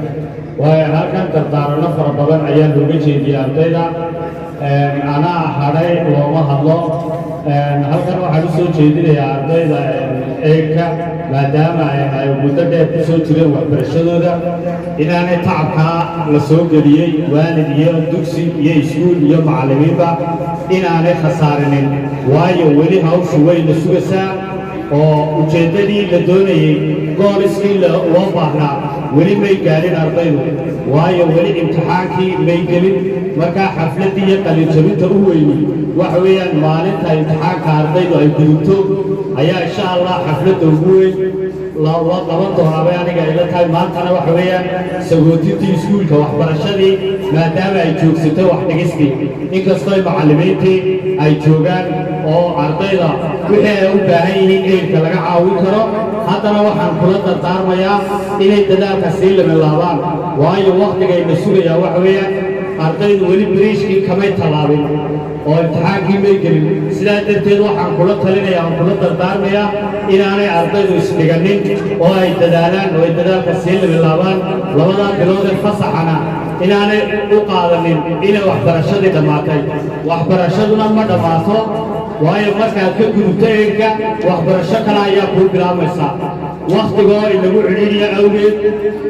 S2: waayo halkan dardaaranno fara badan ayaa looga jeediyey ardayda. Anaa hadhay looma hadlo. Halkan waxaan u soo jeedinayaa ardayda eegka, maadaama ay muddo dheer ku soo jireen waxbarashadooda, inaanay tacabkaa la soo geliyey waalid iyo dugsi iyo iskuul iyo macallimiinba inaanay khasaarinin, waayo weli hawshu wayna sugaysaa oo ujeeddadii la doonayey, goalskii loo baahnaa weli may gaadhin ardaydu, waayo weli imtixaankii may gelin. Markaa xafladdii iyo qalinjabinta u weyni waxa weeyaan maalinta imtixaanka ardaydu ay gudubto ayaa insha Allah xafladda ugu weyn loo qaban doonaa bay aniga ila tahay. Maantana waxa weeyaan sagootintii iskuulka, waxbarashadii maadaama ay joogsatay wax dhigistii, inkastoo ay macallimiintii ay joogaan oo ardayda wixii ay u baahan yihiin ehelka laga caawin karo, haddana waxaan kula dardaarmayaa inay dadaalka sii limilaabaan, waayo wakhtigayna sugayaa waxa weeyaan ardaydu weli bridgekii kamay tallaabin oo imtixaankii may gelin. Sidaa darteed waxaan kula talinayaa oon kula dardaarmayaa inaanay ardaydu isdhiganin oo ay dadaalaan oo ay dadaalka sii limilaabaan. Labadaa bilood ee fasaxana inaanay u qaadanin inay waxbarashadii dhammaatay. Waxbarashaduna ma dhammaato, waayo markaad ka gudubto eegka, waxbarasho kale ayaa kuu bilaabmaysa. Wakhtigoo inagu cidhiidhiya awgeed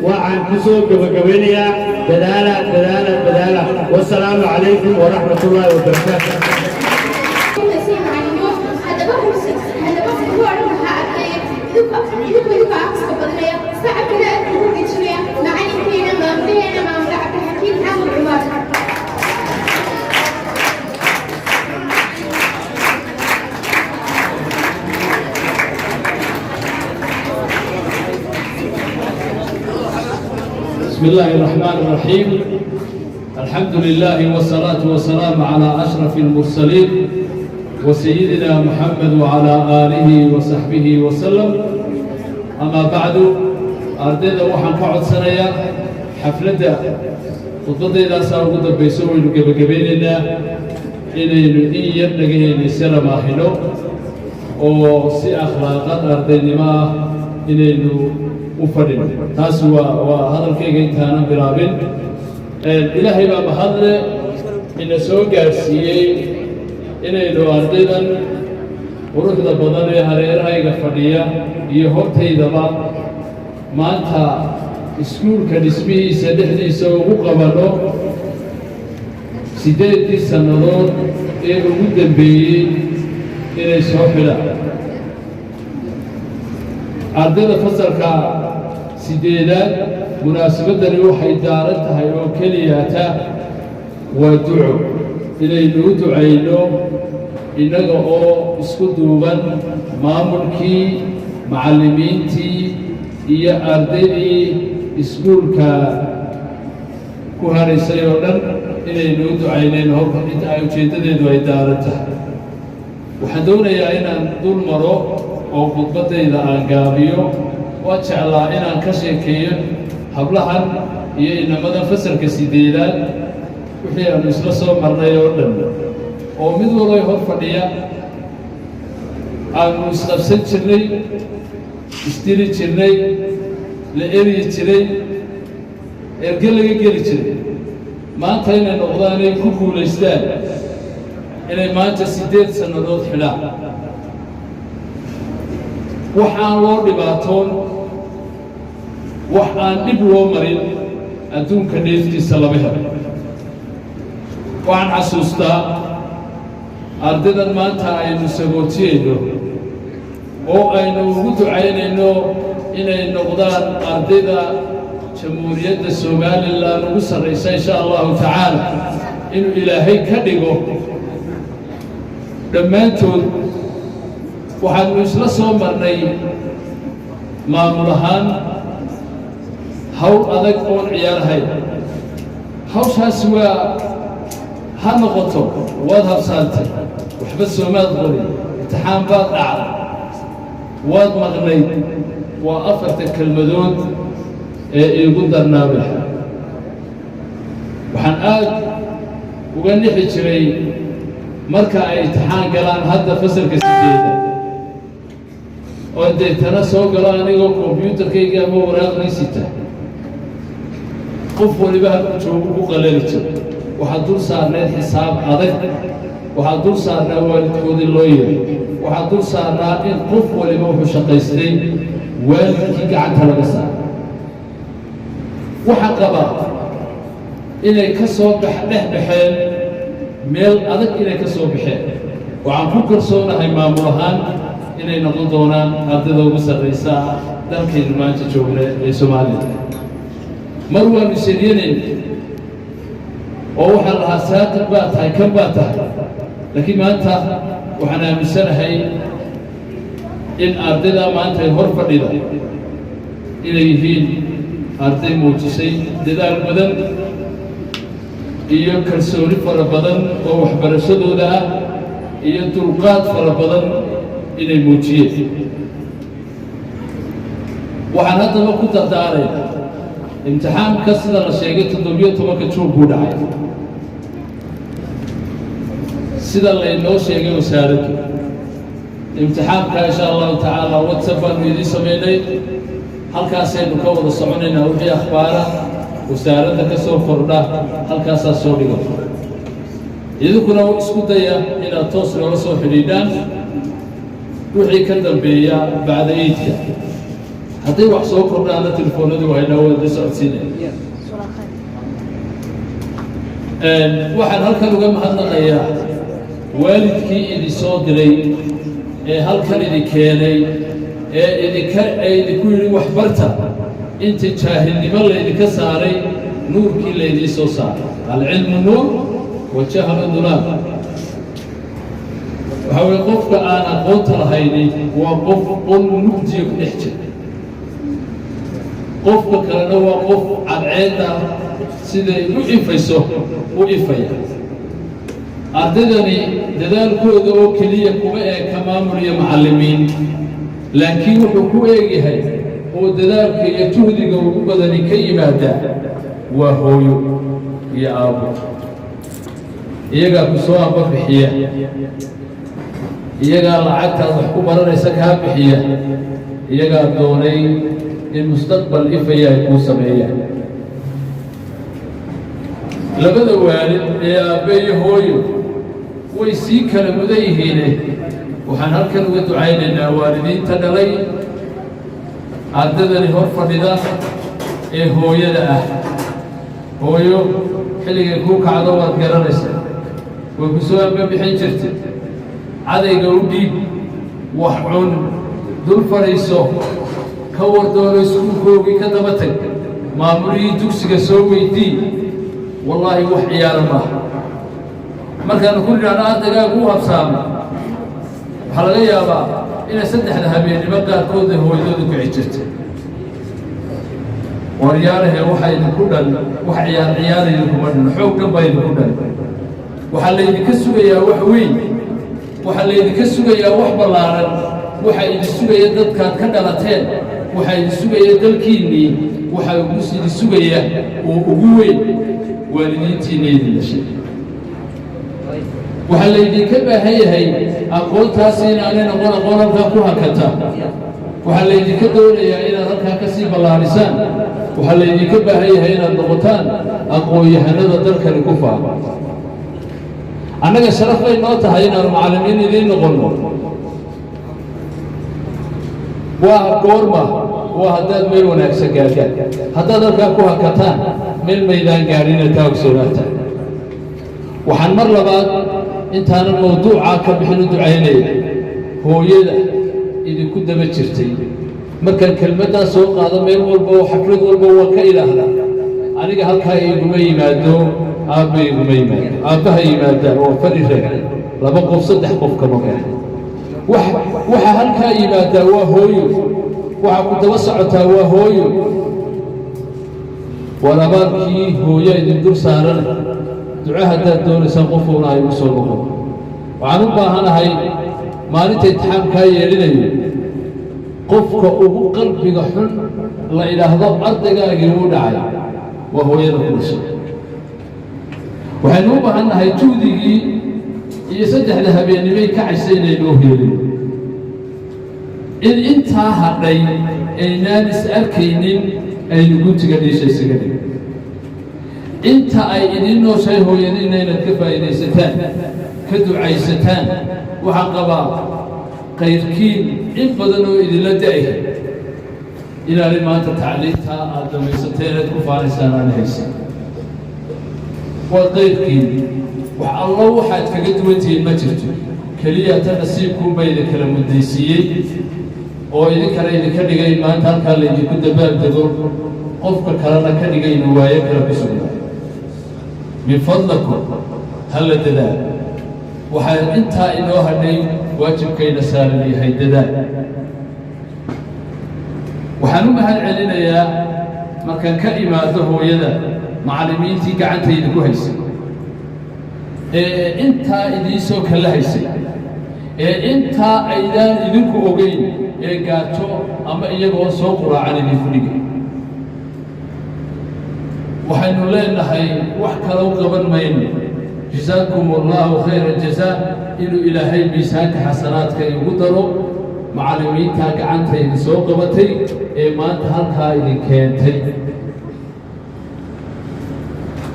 S2: waxaan ku soo gebagabaynayaa: dadaala, dadaala, dadaala. Wasalaamu calaykum waraxmat ullaahi wabarakaatu.
S5: Haddaba ku odhan lahaa ardayga, idinka aqska badinaya, sacabkana aad ugu dejinaya macalinkeena, maamulaheena, maamule Cabdixakiim Xasan Cumar.
S11: بسم الله الرحمن الرحيم، الحمد لله والصلاة والسلام على أشرف المرسلين وسيدنا محمد وعلى آله وصحبه وسلم. أما بعد، ardayda waxaan ka codsanayaa xafladda khudbaddaydaasa ugu dambayso waynu gebagabaynaynaa inaynu in yar dhagahayna isla maahino oo si akhlaaqad ardaynimo ah inaynu u fadhino. Taas waa hadalkayga intaanan bilaabin. Ilaahay baa mahadle ina soo gaadhsiiyey inaynu ardaydan quruxda badan ee hareerahayga fadhiya iyo hortaydaba maanta iskuulka dhismihiisa dhexdiisa ugu qabanno 8-dii sannadood ee ugu dambeeyey inay soo xidhaan ardayda fasalka sideedaad. Munaasabaddani waxay daaran tahay oo keliyata waa duco, inaynu u ducayno innaga oo isku duuban, maamulkii, macallimiintii iyo ardaydii iskuulka ku haraysay oo dhan, inaynu u ducaynayno horta inta ay ujeeddadeedu ay daaran tahay. Waxaan doonayaa inaan dul maro oo khudbaddayda aan gaabiyo. Waan jeclaa inaan ka sheekeeyo hablahan iyo inamadan fasalka sideedaad wixii aanu isla soo marnay oo dhan, oo mid walbay hor fadhiya aanu isqabsan jirnay, isdili jirnay, la eryi jiray, erge laga geli jiray, maanta inay noqdaan inay ku guulaystaan inay maanta 8 sannadood xidhaan. Wax aan loo dhibaatoon, wax aan dhib loo marin, adduunka dheeftiisa lama helo. Waxaan xasuustaa ardaydan maanta aynu sagootiyeyno oo aynu ugu ducaynayno inay noqdaan ardayda Jamhuuriyadda Somaliland ugu sarraysa, insha Allahu tacaala, inuu Ilaahay ka dhigo dhammaantood. Waxaanu isla soo marnay maamul ahaan hawl adag oon ciyaarahayn. Hawshaas waa ha noqoto waad habsaantay, waxba soomaad qorin, imtixaan baad dhacday, waad maqnayd, waa afarta kelmadood ee iigu darnaabay. Waxaan aad uga nixi jiray marka ay imtixaan galaan hadda fasalka sideeda oo deetana soo galo anigoo kombyuutarkayga ama waraaqdii sita, qof waliba halku joogu ku qalali jiro. Waxaa dul saarneyd xisaab adag, waxaa dul saarnaa waalidkoodii loo yeeray, waxaa dul saarnaa in qof waliba wuxuu shaqaystay waalidkii gacanta laga saaro. Waxaa qaba inay ka soo dhex baxeen meel adag, inay ka soo baxeen. Waxaan ku kalsoonahay maamul ahaan inay noqon doonaan ardayda ugu sarraysa dalkaynu maanta joogna ee Soomaaliya. Mar waanu iseriyanayna oo waxaan lahaa saaqid baa tahay, kan baa tahay, laakiin maanta waxaan aaminsanahay in ardayda maanta ay hor fadhida inay yihiin arday muujisay dadaal badan iyo kalsooni fara badan oo waxbarashadooda ah iyo dulqaad fara badan inay muujiyeen. Waxaan haddaba ku dardaaraya, imtixaanka sida la sheegay 17-ka Juun buu dhacay, sida laynoo sheegay wasaaraddu. Imtixaanka, insha Allahu tacaala, WhatsApp baanu idiin samaynay, halkaasaynu ka wada soconaynaa. Wixii akhbaara wasaaradda ka soo kordha halkaasaa soo dhigo. Idinkuna isku daya inaad toos noola soo xidhiidhaan wixii ka dambeeya bacda iidka. Hadday wax soo kordhaana telefoonadii haynaa, waa la socodsiinaya. Waxaan halkan uga mahadnaqayaa waalidkii idin soo diray ee halkan idin keenay ee idinka ee idinku yidhi waxbarta, inta jaahilnimo laydinka saaray, nuurkii laydiin soo saaray. العلم نور والجهل ظلام. Waxaa weye qofka aan aqoonta lahayni waa qof qol mugdiya ku dhex jira. Qofka kalena waa qof cadceedda siday u ifayso u ifaya. Ardaydani dadaalkooda oo keliya kuma eeka maamul iyo macallimiin, laakiin wuxuu ku eegyahay oo dadaalka iyo juhdiga ugu badani ka yimaadaa waa hooyo iyo aabbo. Iyagaa ku soo amba bixiya, iyagaa lacagtaad wax ku baranaysa kaa bixiya, iyagaa doonay in mustaqbal ifaya ay kuu sameeyaan. Labada waalid ee aabbe iyo hooyo way sii kala mudan yihiine. Waxaan halkan uga ducaynaynaa waalidiinta dhalay ardadani hor fadhida ee hooyada ah. Hooyo xilligay kuu kacdo waad garanaysaa, way ku soo amba bixin jirtay. Cadayga u dhiib, wax cun, dul fadhiiso, ka war doono iskuulkoogii, ka daba tag, maamulihii dugsiga soo weydii. Wallaahi, wax ciyaara maaha. Markaanu ku nidhahno ardaygaagu u habsaamo, waxaa laga yaabaa inay 3da habeennimo qaarkoodna hooyadoodu kici jirtay. Waryaalahe, waxaa idinku dhan wax ciyaar ciyaar idinkuma dhan, xoog dhan baa idinku dhan. Waxaa laydinka sugayaa wax weyn, waxaa laydinka sugayaa wax ballaaran. Waxaa idin sugaya dadkaad ka dhalateen, waxaa idin sugaya dalkiinnii, waxaa idin sugaya oo ugu weyn waalidiintiinna idin dhashay. Waxaa laydinka baahan yahay aqoontaasi inaanay noqon aqoon halkaa ku hakata. Waxaa laydinka doonayaa inaad halkaa ka sii ballaarisaan. Waxaa laydinka baahan yahay inaad noqotaan aqoon-yahanada dalkani ku faano. Annaga sharaf bay noo tahay inaanu macallimiin idiin noqonno. Waa goorma? Waa haddaad meel wanaagsan gaadhaan. Haddaad halkaa ku hakataan, meel maydaan gaadhina, taa ogsoonaata. Waxaan mar labaad, intaanan mawduucaa ka bixin, u ducaynaya hooyada idinku daba jirtay. Markaan kelmaddaa soo qaado, meel walba oo xaflad walba waan ka idhaahdaa: aniga halkaa iguma yimaado aabba, iguma yimaado aabbaha, yimaadaan waa fadhi reer, laba qof, saddex qof kama garan. Waxa halkaa yimaadaa waa hooyo, waxa ku daba socotaa waa hooyo. Waar, abaalkii hooyo idin dul saarana, duco haddaad doonaysaan, qofuuna ay igu soo noqon. Waxaan u baahanahay maalinta imtixaamkaa yeelinayo, qofka ugu qalbiga xun la idhaahdo ardaygaagii wuu dhacay waa hooyada ku dhashay. Waxaynu u baahan nahay juhdigii iyo 3da habeennimay kacaysa inaynoo heelin, in intaa hadhay aynaan is arkaynin aynu guntiga dhiisha isaga dhig. Inta ay idiin nooshahay hooyadiinna inaad ka faa'iidaysataan, ka ducaysataan. Waxaan qabaa qayrkiin in badan oo idinla da'ay inaanay maanta tacliintaa aad dhammaysateen inaad ku faanaysaan aan haysan. Waa qayrkiin. Wax allo waxaad kaga duwantihiin ma jirto, keliya ta nasiibkuunbaa idin kala mudaysiiyey oo idinkana idinka dhigay maanta halkaa laydinku dabaaldego, qofka kalena ka dhigay inuu waayo kale ku sugnaa. Min fadlakum, ha la dadaal. Waxaa intaa inoo hadhay waajibkayna saaran yahay dadaal. Waxaan u mahad celinayaa, markaan ka imaado hooyada, macallimiintii gacantayda ku haysay ee intaa idiin soo kala haysay, ee intaa aydaan idinku ogeyn ee gaajo ama iyagoo soo quraacan idinku dhigay. Waxaynu leenahay, wax kaloo qaban mayno, jasaakum allaahu khayra jazaa. Inuu Ilaahay miisaanka xasanaadka igu daro macallimiintaa gacanta idin soo qabatay ee maanta halkaa idin keentay.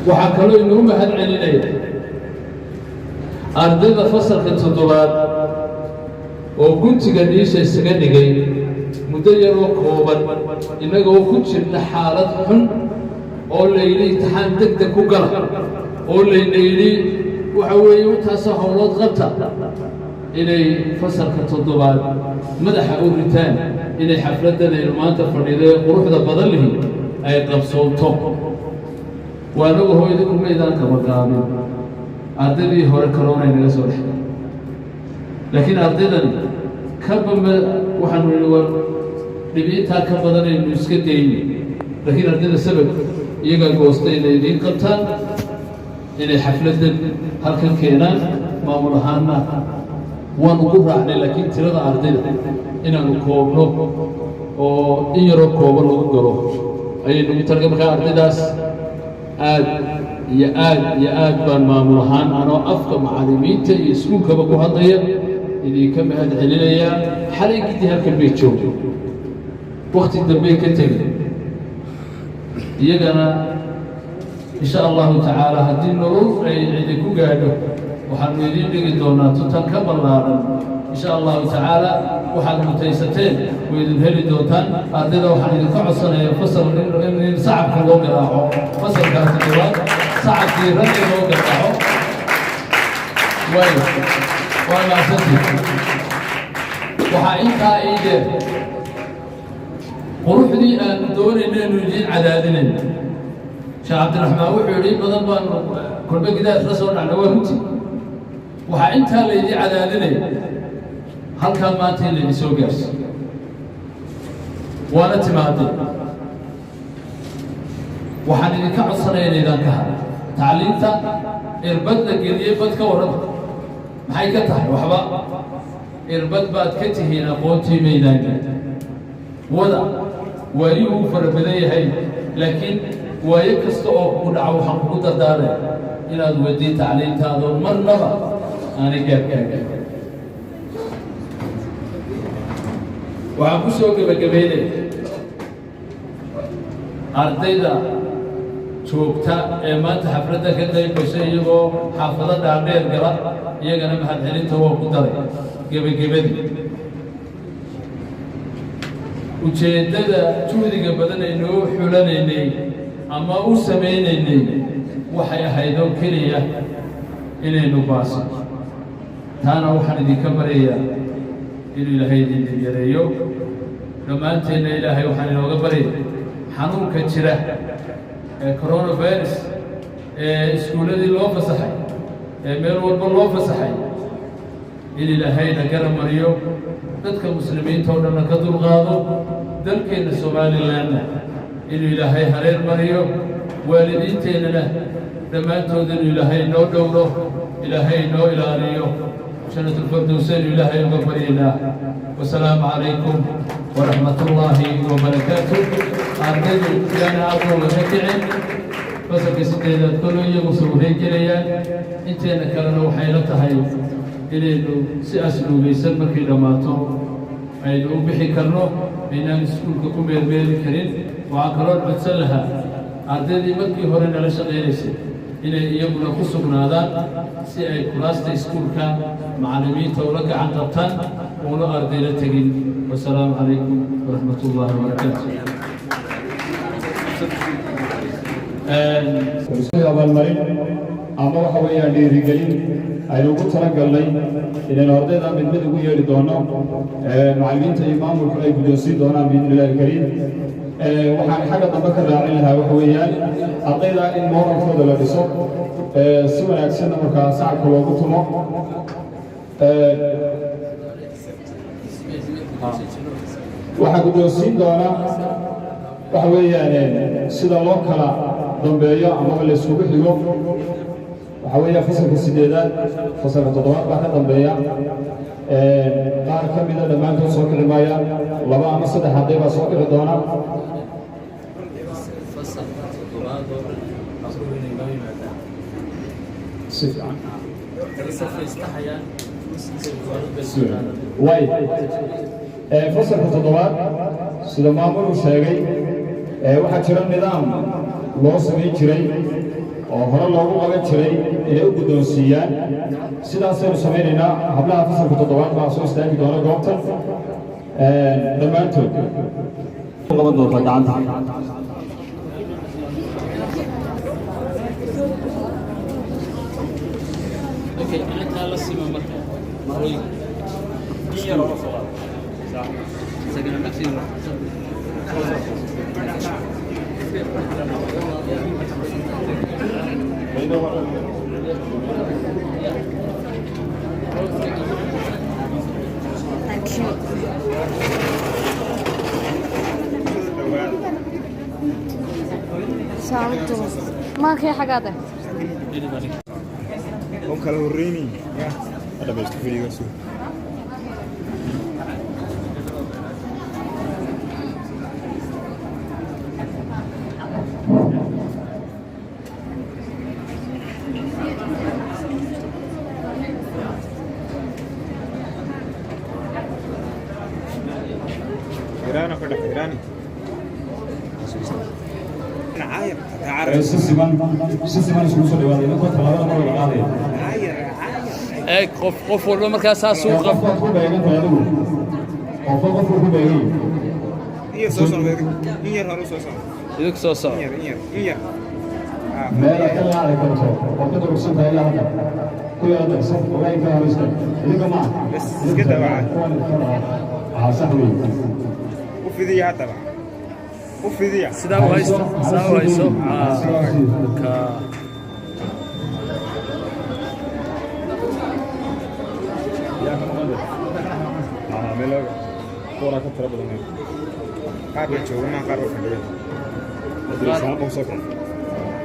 S11: Waxaa kaloo inuu mahad celinaya ardayda fasalka toddobaad oo guntiga dhiisha isaga dhigay muddo yaroo kooban, innagoo ku jirna xaalad xun oo layidhi imtixaan deg deg ku gala, oo layna yidhi waxa weeye intaasoo howlood qabta, inay fasalka toddobaad madaxa u ritaan inay xafladdan aynu maanta fadhido ee quruxda badan lihi ay qabsoonto. Waa anagu idinku maydaan qabaqaabin. Ardaydii hore karoonay naga soo dhexgay, laakiin ardaydani kaba ma waxaanu nidhi war dhibi intaa ka badanaynu iska dayni. Laakiin ardayda sabab iyagaa goostay inay idiin qabtaan, inay xafladdan halkan keenaan. Maamul ahaanna waan ugu raacnay, laakiin tirada ardayda inaanu koobno oo in yaroo kooban lagu galo ayay nagu talaga. Markaa ardaydaas aad iyo aad iyo aad baan maamul ahaan, anoo afka macallimiinta iyo iskuulkaba ku hadlaya, idinka mahad celinayaa. Xalay giddi halkan bay joogto, wakti dambey ka tegay. Iyagana insha Allahu tacaala, haddii nolol ay idinku gaadho, waxaanu idiin dhigi doonaa tutan ka ballaaran insha Allahu tacaala. Waxaad mutaysateen way idin heli doontaan. Ardayda waxaan idinka codsanayaa fasal in sacabka loo garaaco, fasalkaa toddobaad sacabkii ragga loo garaaco. Way waa mahadsantii. Waxaa intaa ii dheer, quruxdii aanu doonaynaynu idiin cadaadinayn. Sheekh Cabdiraxmaan wuxuu yidhi in badan baanu kolbe gidaas la soo dhacnay. Waa runtii. Waxaa intaa laydii cadaadinaya halkaa maanta in laydin soo gaarsi, waana timaadeen. Waxaan idinka codsanaya inaydaan ka hadla tacliinta. Irbad la geliyey bad ka warrama, maxay ka tahay? Waxba irbad baad ka tihiin aqoontii maydaan gelin. Wada waayuhu uu fara badan yahay, laakiin waayo kasta oo kugu dhaco, waxaan kugu dardaaraya inaad weydii tacliintaadoo marnaba aanay gaarkaaga. Waxaan ku soo gebagabaynaya ardayda joogta ee maanta xafladda ka qayb gashay, iyagoo xaafado dhaadheer gala, iyagana mahadcelinta waa ku daray. Gebagabadii, ujeeddada juhdiga badan aynoo xulanaynay ama u samaynaynay waxay ahayd oo keliya inaynu baaso. Taana waxaan idinka baryayaa inuu Ilaahay idin dhibyareeyo. Dhammaanteenna Ilaahay waxaan inooga baryaya xanuunka jira ee coronavirus ee iskuulladii loo fasaxay, ee meel walba loo fasaxay, in Ilaahayna garab mariyo, dadka muslimiinta oo dhanna ka dulqaado, dalkeenna Somalilandna inuu Ilaahay hareer mariyo, waalidiinteennana dhammaantood inuu Ilaahay noo dhowro, Ilaahay noo ilaaliyo. Janatulfardowsaynu Ilaahay uga baryaynaa. Wasalaamu calaykum waraxmat ullaahi wabarakaatu. Ardaydu yaana aadoo laga kicin. Fasalka sideedaad kollo iyagu sawirray gelayaan, inteena kalena waxay la tahay inaynu si asluubaysan markay dhammaato aynu u bixi karno, aynaan iskuulka ku meelmeeli karin. Waxaan kaloo codsan lahaa ardaydii markii hore nala shaqaynaysay inay iyaguna ku sugnaadaan si ay kuraasta iskuulka macallimiinta ula gacan qabtaan, uuna ardayla tegin. Wasalaamu calaykum waraxmat ullaahi wabarakaatu.
S2: Abaalmarin ama waxa weeyaan dhiirigelin aynu ugu talagalnay inaynu ardayda mid mid ugu yeedhi doono, macallimiinta iyo maamulku ay guddoonsiin doonaan biidni illahi alkariim. Waxaan xagga dambe ka raacin lahaa waxa weeyaan ardayda in moralkooda la dhiso, si wanaagsanna markaa sacabka loogu tumo. Waxaa guddoonsiin doona waxa weeyaan sida loo kala dambeeyo amaba la isugu xigo. Waxa weeya fasalka sideedaad, fasalka toddobaad baa ka dambeeya. Qaar ka mida dhammaantood soo kici maayaan, laba ama saddex arday baa soo kici doona.
S1: Fasalka toddobaad oo dhan habluhu inay noo yimaadaan.
S2: Si fiican.
S1: Safaystaxayaan.
S2: Way fasalka toddobaad, sida maamulu sheegay, waxaa jira nidaam loo samayn jiray oo hore loogu qaban jiray inay u guddoonsiiyaan. Sidaasaynu samaynaynaa. Hablaha fasalka toddobaad baa soo istaagi doona goobta dhammaantood qaban doontaa gacanta.
S1: Okay, inantaa la sima marka marooyinka isagana nafsiga.
S12: Saamtu maankay xagaade.
S8: Oo kala horreyni ya dhamaysto videogaas. Irana fadha Irani.
S2: Si siman, si siman isugu soo dhawaada idinkoo tallaabada mar wada qaadaya.
S11: Eeg, qof qof walba markaa saasuu qab.
S2: Qofkaad ku beegan tahay adigu, qofba qofku ku beegan yahay.
S8: In yar soo socda, in yar hore u soo socda.
S11: Idinku soo soco.
S8: In yar, in yar, in yar.
S2: Meel aad ka laali karto waad ka durugsan tahay ilaa hadda ku yara darso ogaa inka hor istaag idinka ma aha.
S8: Bas iska dawaca.
S2: Kuwan idinka dhaca. Aa, sax weeye.
S8: U fidiya haddaba. U fidiya.
S11: Sidaa u haysto, sidaa u hayso. Ka
S8: Yaa ka maqan dee? Ah, meel kuwanaa ka tiro badan. Qaar baa jooga, maa qaar baa fadhiya. Hadda qof soo kacay.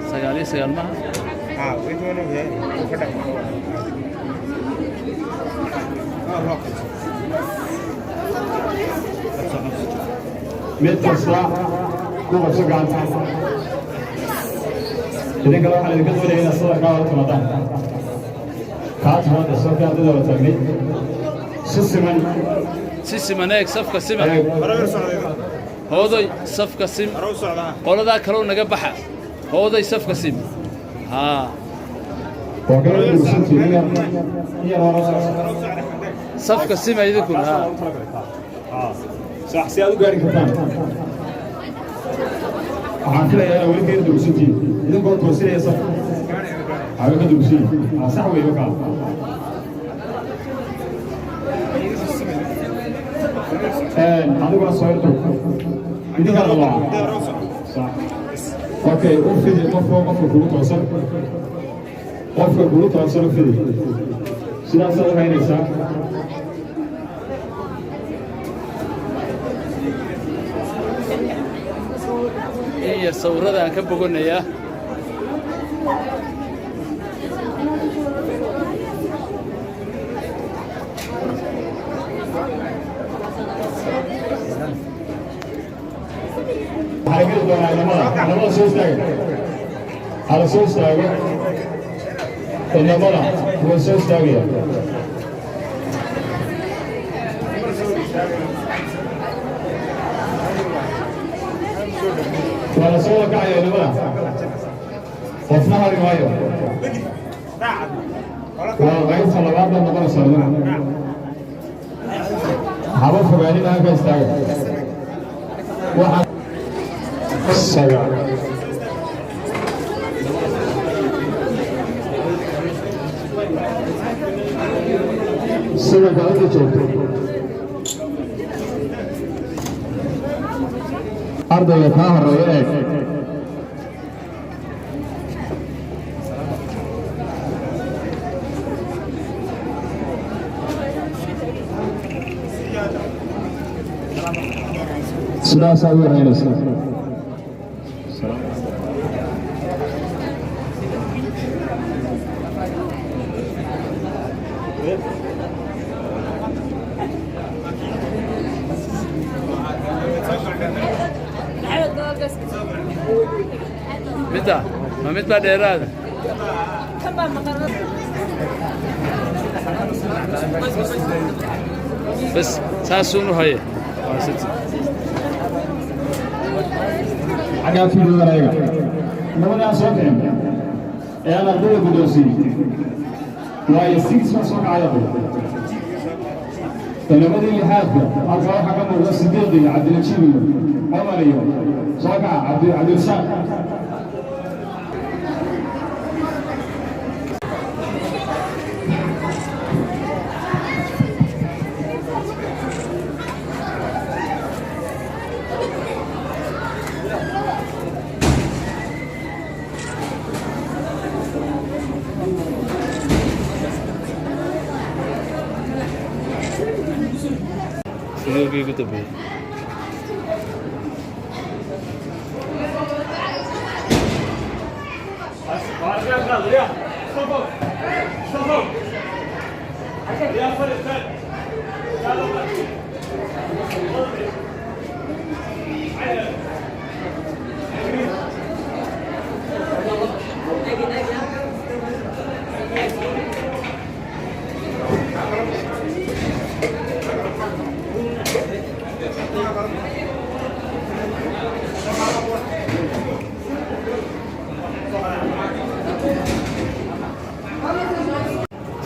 S11: 99 maha.
S8: Ah, inta waan ogyahay. Uu ka dhex. Ah, loo qabso.
S2: Mid kasta ku qabso gacanta. Idinkale waxaan idinka doonaya inaad sadarkaa hor timaadaan, kaa timaada soo ardayda wada taagnay si siman.
S11: Si siman, eeg safka siman.
S8: Hore u socda.
S11: Hooday, safka sim.
S8: Hore u socda.
S11: Qoladaa kaloo naga baxa. Hooday, safka sim, haa.
S2: Waa kala durugsantiin in yar, in yar hore socda.
S11: Safka sima idinkun, haa.
S2: Sax, si aad u gaari kartaan. Waxaan filayaa inaad weli ka yar durugsantiin idinkoo toosinaya safka. Waxaa ka durugsan yihiin. Sax weeye wakaa. Adiguna soo yarto idinkaa qalooca. Sax, okay. U fidi qofka, qofka kugu toosan, qofka kugu toosan u fidi. Sidaasaad u haynaysaa.
S11: In yar sawirada aan ka boganayaa.
S2: Waxaa la geli doonaa inamada. Inamada soo istaaga, hala soo istaago. Inamada way soo istaagaya. Waa la soo wakacaya inamada, qofna hari maayo. Waa qaybta labaad baad noqonaysaa idinku. Haba fogaanina, halka istaaga. Waxaa 9. Sidanka halka joogto ardayga kaa horeeya eeg. Sidaasaa u yareynaysa.
S11: Midda ma mid baa dheeraada. Bas saasuun u haye. Waa siti.
S2: Xaggaa fiidoodan ayaga labadii aan soo kicin ee aan ardayda guddoonsiiyey waayo 6 baa soo kacaya. Labadii lixaadka halka waxaa ka muuqda Sideed iyo Cabdinajiib iyo Cumar iyo soo kaca Cabdi Cabdirasaaq.
S11: Fideogii ugu dambeeyey.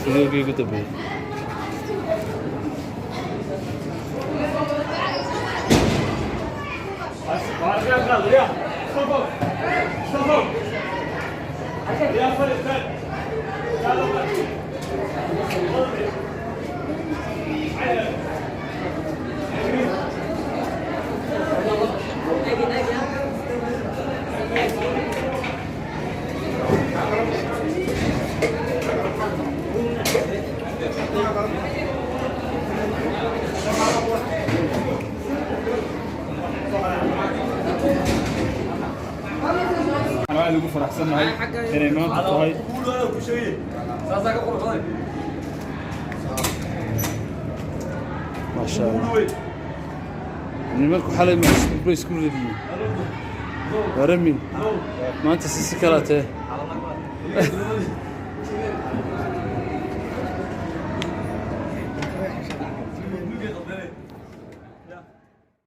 S6: Fideogii ugu dambeeyey.
S13: Waxaan aad ugu faraxsannahay inay maanta tahay.
S6: Maasha Allah, nimanku xalay ma bay isku radiyeen waramin maanta si si kala tee.